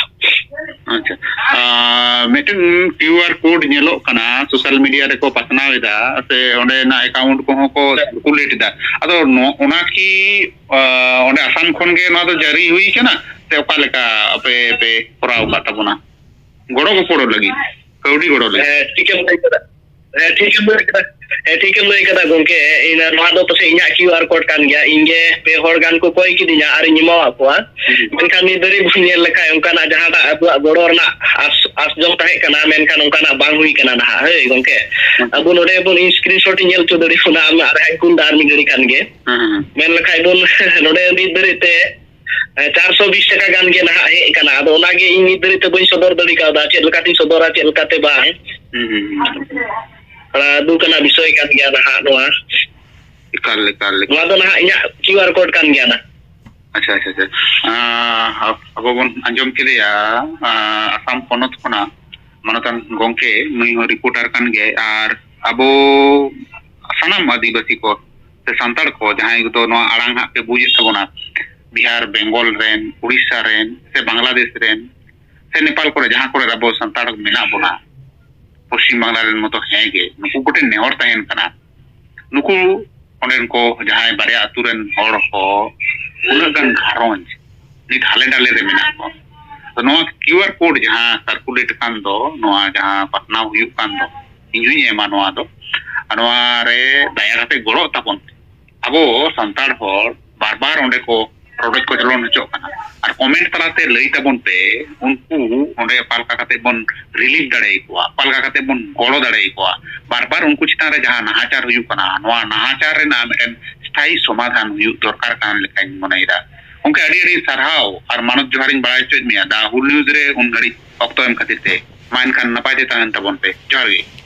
ᱟᱪᱪᱷᱟ, ᱟᱨ ᱢᱤᱫᱴᱮᱱ Q R code ᱧᱮᱞᱚᱜ ᱠᱟᱱᱟ, social media ᱨᱮᱠᱚ ᱯᱟᱥᱱᱟᱣ ᱮᱫᱟ, ᱥᱮ ᱚᱸᱰᱮᱱᱟᱜ account ᱠᱚᱦᱚᱸ ᱠᱚ circulate ᱮᱫᱟ᱾ ᱟᱫᱚ ᱱᱚ-, ᱚᱱᱟ ᱠᱤ, ᱟ, ᱚᱸᱰᱮ ᱟᱥᱟᱢ ᱠᱷᱚᱱ ᱜᱮ ᱱᱚᱣᱟ ᱫᱚ ᱡᱟᱹᱨᱤ ᱦᱩᱭ ᱠᱟᱱᱟ, ᱥᱮ ᱚᱠᱟ ᱞᱮᱠᱟ ᱟᱯᱮ ᱯᱮ ᱠᱚᱨᱟᱣ ᱟᱠᱟᱫ ᱛᱟᱵᱚᱱᱟ ᱜᱚᱲᱚ ᱜᱚᱯᱚᱲᱚ ᱞᱟᱹᱜᱤᱫ, ᱠᱟᱹᱣᱰᱤ ᱜᱚᱲᱚ ᱞᱟᱹᱜᱤᱫ? ᱦᱮᱸ, ᱴᱷᱤᱠᱮᱢ ᱞᱟᱹᱭ ᱠᱮᱫᱟ᱾ ᱦᱮᱸ, ᱴᱷᱤᱠ ᱮᱢ ᱞᱟᱹᱭ ᱠᱮᱫᱟ᱾ ᱦᱮᱸ, ᱴᱷᱤᱠ ᱮᱢ ᱞᱟᱹᱭ ᱠᱮᱫᱟ ᱜᱚᱝᱠᱮ᱾ ᱤᱧ ᱱᱚᱣᱟ ᱫᱚ ᱯᱟᱥᱮᱡ ᱤᱧᱟᱹᱜ ᱠᱤᱭᱩ ᱟᱨ ᱠᱳᱰ ᱠᱟᱱ ᱜᱮᱭᱟ᱾ ᱤᱧ ᱜᱮ ᱯᱮ ᱦᱚᱲ ᱜᱟᱱ ᱠᱚ ᱠᱚᱭ ᱠᱤᱫᱤᱧᱟ ᱟᱨᱤᱧ ᱮᱢᱟᱣᱟᱫ ᱠᱚᱣᱟ᱾ ᱢᱮᱱᱠᱷᱟᱱ ᱱᱤᱛ ᱫᱷᱟᱹᱨᱤᱡ ᱵᱚᱱ ᱧᱮᱞ ᱞᱮᱠᱷᱟᱡ ᱚᱱᱠᱟᱱᱟᱜ ᱡᱟᱦᱟᱸᱴᱟᱜ ᱟᱵᱚᱣᱟᱜ ᱜᱚᱲᱚ ᱨᱮᱱᱟᱜ ᱟᱥ, ᱟᱥ ᱡᱚᱝ ᱛᱟᱦᱮᱸ ᱠᱟᱱᱟ, ᱢᱮᱱᱠᱷᱟᱱ ᱚᱱᱠᱟᱱᱟᱜ ᱵᱟᱝ ᱦᱩᱭ ᱠᱟᱱᱟ ᱱᱟᱦᱟᱜ᱾ ᱦᱳᱭ ᱜᱚᱝᱠᱮ, ᱟᱵᱚ ᱱᱚᱰᱮ ᱵᱚᱱ ᱤᱧ ᱥᱠᱨᱤᱱᱥᱚᱴ ᱤᱧ ᱧᱮᱞ ᱦᱚᱪᱚ ᱫᱟᱲᱮ ᱵᱚᱱᱟ, ᱟᱢ ᱟᱨ ᱦᱟᱸᱜ ᱤᱧ ᱠᱩᱞ ᱫᱟ ᱟᱨ ᱢᱤᱫ ᱜᱷᱟᱹᱲᱤ ᱠᱷᱟᱱ ᱜᱮ᱾ ᱢᱮᱱ ᱞᱮᱠᱷᱟᱡ ᱵᱚᱱ ᱱᱚᱰᱮ ᱱᱤᱛ ᱫᱷᱟᱹᱨᱤᱡ ᱛᱮ ᱮ, ᱪᱟᱨᱥᱚ ᱵᱤᱥ ᱴᱟᱠᱟ ᱜᱟᱱ ᱜᱮ ᱱᱟᱦᱟᱜ ᱦᱮᱡ ᱟᱠᱟᱱᱟ᱾ ᱟᱫᱚ ᱚᱱᱟᱜᱮ ᱤᱧ ᱱᱤᱛ ᱫᱷᱟᱹᱨᱤᱡ ᱛᱮ ᱵᱟᱹᱧ ᱥᱚᱫᱚᱨ ᱫᱟᱲᱮ ᱠᱟᱣᱫᱟ, ᱪᱮᱫ ᱞᱮᱠᱟᱛᱤᱧ ᱥᱚᱫᱚᱨᱟ, ᱪᱮᱫ ᱞᱮᱠᱟᱛᱮ ᱵᱟᱝ᱾ ᱦᱩᱸ, ᱦᱩᱸ, ᱦᱩᱸ᱾ ᱛᱷᱚᱲᱟ ᱫᱩᱠ ᱟᱱᱟᱜ ᱵᱤᱥᱚᱭ ᱠᱟᱱ ᱜᱮᱭᱟ ᱱᱟᱦᱟᱜ ᱱᱚᱣᱟ᱾ ᱮᱠᱟᱞ, ᱮᱠᱟᱞ, ᱮᱠᱟᱞ᱾ ᱱᱚᱣᱟ ᱫᱚ ᱱᱟᱦᱟᱜ ᱤᱧᱟᱹᱜ ᱠᱤᱭᱩ ᱟᱨ ᱠᱳᱰ ᱠᱟᱱ ᱜᱮᱭᱟ ᱱᱟᱦᱟᱜ᱾ ᱟᱪᱪᱷᱟ, ᱟᱪᱪᱷᱟ, ᱟᱪᱪᱷᱟ᱾ ᱟᱸ, ᱟᱵ-, ᱟᱵᱚ ᱵᱚᱱ ᱟᱸᱡᱚᱢ ᱠᱮᱫᱮᱭᱟ, ᱟᱸ, ᱟᱥᱟᱢ ᱯᱚᱱᱚᱛ ᱠᱷᱚᱱᱟᱜ ᱢᱟᱱᱚᱛᱟᱱ ᱜᱚᱝᱠᱮ, ᱱᱩᱭ ᱦᱚᱸ ᱨᱤᱯᱳᱨᱴᱟᱨ ᱠᱟᱱ ᱜᱮᱭᱟᱭ᱾ ᱟᱨ ᱟᱵᱚ ᱥᱟᱱᱟᱢ ᱟᱹᱫᱤᱵᱟᱹᱥᱤ ᱠᱚ ᱥᱮ ᱥᱟᱱᱛᱟᱲ ᱠᱚ ᱡᱟᱦᱟᱸᱭ ᱫᱚ ᱱᱚᱣᱟ ᱟᱲᱟᱝ ᱦᱟᱸᱜ ᱯᱮ ᱵᱩᱡᱮᱫ ᱛᱟᱵᱚᱱᱟ, ᱵᱤᱦᱟᱨ, ᱵᱮᱝᱜᱚᱞ ᱨᱮᱱ, ᱩᱲᱤᱥᱥᱟ ᱨᱮᱱ, ᱥᱮ ᱵᱟᱝᱞᱟᱫᱮᱥ ᱨᱮᱱ, ᱥᱮ ᱱᱮᱯᱟᱞ ᱠᱚᱨᱮ ᱡᱟᱦᱟᱸ ᱠᱚᱨᱮ ᱟᱵᱚ ᱥᱟᱱᱛᱟᱲ ᱢᱮᱱᱟᱜ ᱵᱚᱱᱟ, ᱯᱚᱥᱪᱤᱢ ᱵᱟᱝᱞᱟ ᱨᱮᱱ ᱢᱚᱛᱚ ᱦᱮᱸ ᱜᱮ, ᱱᱩᱠᱩ ᱠᱚᱴᱷᱮᱱ ᱱᱮᱦᱚᱨ ᱛᱟᱦᱮᱱ ᱠᱟᱱᱟ, ᱱᱩᱠᱩ ᱚᱸᱰᱮᱱ ᱠᱚ ᱡᱟᱦᱟᱸᱭ ᱵᱟᱨᱭᱟ ᱟᱹᱛᱩ ᱨᱮᱱ ᱦᱚᱲ ᱠᱚ, ᱩᱱᱟᱹᱜ ᱜᱟᱱ ᱜᱷᱟᱨᱚᱸᱡᱽ ᱱᱤᱛ ᱦᱟᱞᱮ ᱰᱟᱞᱮ ᱨᱮ ᱢᱮᱱᱟᱜ ᱠᱚᱣᱟ᱾ ᱛᱚ, ᱱᱚᱣᱟ ᱠᱤᱭᱩ ᱟᱨ ᱠᱳᱰ ᱡᱟᱦᱟᱸ ᱥᱟᱨᱠᱩᱞᱮᱴ ᱠᱟᱱ ᱫᱚ, ᱱᱚᱣᱟ ᱡᱟᱦᱟᱸ ᱯᱟᱥᱱᱟᱣ ᱦᱩᱭᱩᱜ ᱠᱟᱱ ᱫᱚ, ᱤᱧ ᱦᱚᱧ ᱮᱢᱟ ᱱᱚᱣᱟ ᱫᱚ᱾ ᱟᱨ ᱱᱚᱣᱟ ᱨᱮ ᱫᱟᱭᱟ ᱠᱟᱛᱮ ᱜᱚᱲᱚᱜ ᱛᱟᱵᱚᱱ ᱯᱮ᱾ ᱟᱵᱚ ᱥᱟᱱᱛᱟᱲ ᱦᱚᱲ ᱵᱟᱨ ᱵᱟᱨ ᱚᱸᱰᱮ ᱠᱚ ᱨᱚᱰᱚᱡ ᱠᱚᱪᱞᱚᱱ ᱦᱚᱪᱚᱜ ᱠᱟᱱᱟ᱾ ᱟᱨ ᱠᱚᱢᱮᱱᱴ ᱛᱟᱞᱟᱛᱮ ᱞᱟᱹᱭ ᱛᱟᱵᱚᱱ ᱯᱮ, ᱩᱱᱠᱩ ᱚᱸᱰᱮ ᱚᱠᱟ ᱞᱮᱠᱟ ᱠᱟᱛᱮ ᱵᱚᱱ ᱨᱤᱞᱤᱯᱷ ᱫᱟᱲᱮ ᱟᱠᱚᱣᱟ, ᱚᱠᱟ ᱞᱮᱠᱟ ᱠᱟᱛᱮ ᱵᱚᱱ ᱜᱚᱲᱚ ᱫᱟᱲᱮ ᱟᱠᱚᱣᱟ᱾ ᱵᱟᱨ ᱵᱟᱨ ᱩᱱᱠᱩ ᱪᱮᱛᱟᱱ ᱨᱮ ᱡᱟᱦᱟᱸ ᱱᱟᱦᱟᱪᱟᱨ ᱦᱩᱭᱩᱜ ᱠᱟᱱᱟ, ᱱᱚᱣᱟ ᱱᱟᱦᱟᱪᱟᱨ ᱨᱮᱱᱟᱜ ᱢᱤᱫᱴᱮᱱ ᱥᱛᱷᱟᱭᱤ ᱥᱚᱢᱟᱫᱷᱟᱱ ᱦᱩᱭᱩᱜ ᱫᱚᱨᱠᱟᱨ ᱠᱟᱱ ᱞᱮᱠᱟᱧ ᱢᱚᱱᱮᱭᱮᱫᱟ᱾ ᱜᱚᱢᱠᱮ, ᱟᱹᱰᱤ ᱟᱹᱰᱤ ᱥᱟᱨᱦᱟᱣ ᱟᱨ ᱢᱟᱱᱚᱛ ᱡᱚᱦᱟᱨᱤᱧ ᱵᱟᱲᱟᱭ ᱦᱚᱪᱚᱭᱮᱫ ᱢᱮᱭᱟ ᱫᱟ ᱦᱩᱞ ᱱᱤᱭᱩᱡᱽ ᱨᱮ ᱩᱱ ᱜᱷᱟᱹᱲᱤᱡ ᱚᱠᱛᱚ ᱮᱢ ᱠᱷᱟᱹᱛᱤᱨ ᱛᱮ᱾ ᱢᱟ ᱮᱱᱠᱷᱟᱱ ᱱᱟᱯᱟᱭ ᱛᱮ ᱛᱟᱦᱮᱱ ᱛᱟᱵᱚᱱ ᱯᱮ᱾ ᱡᱚᱦᱟᱨ ᱜᱮ᱾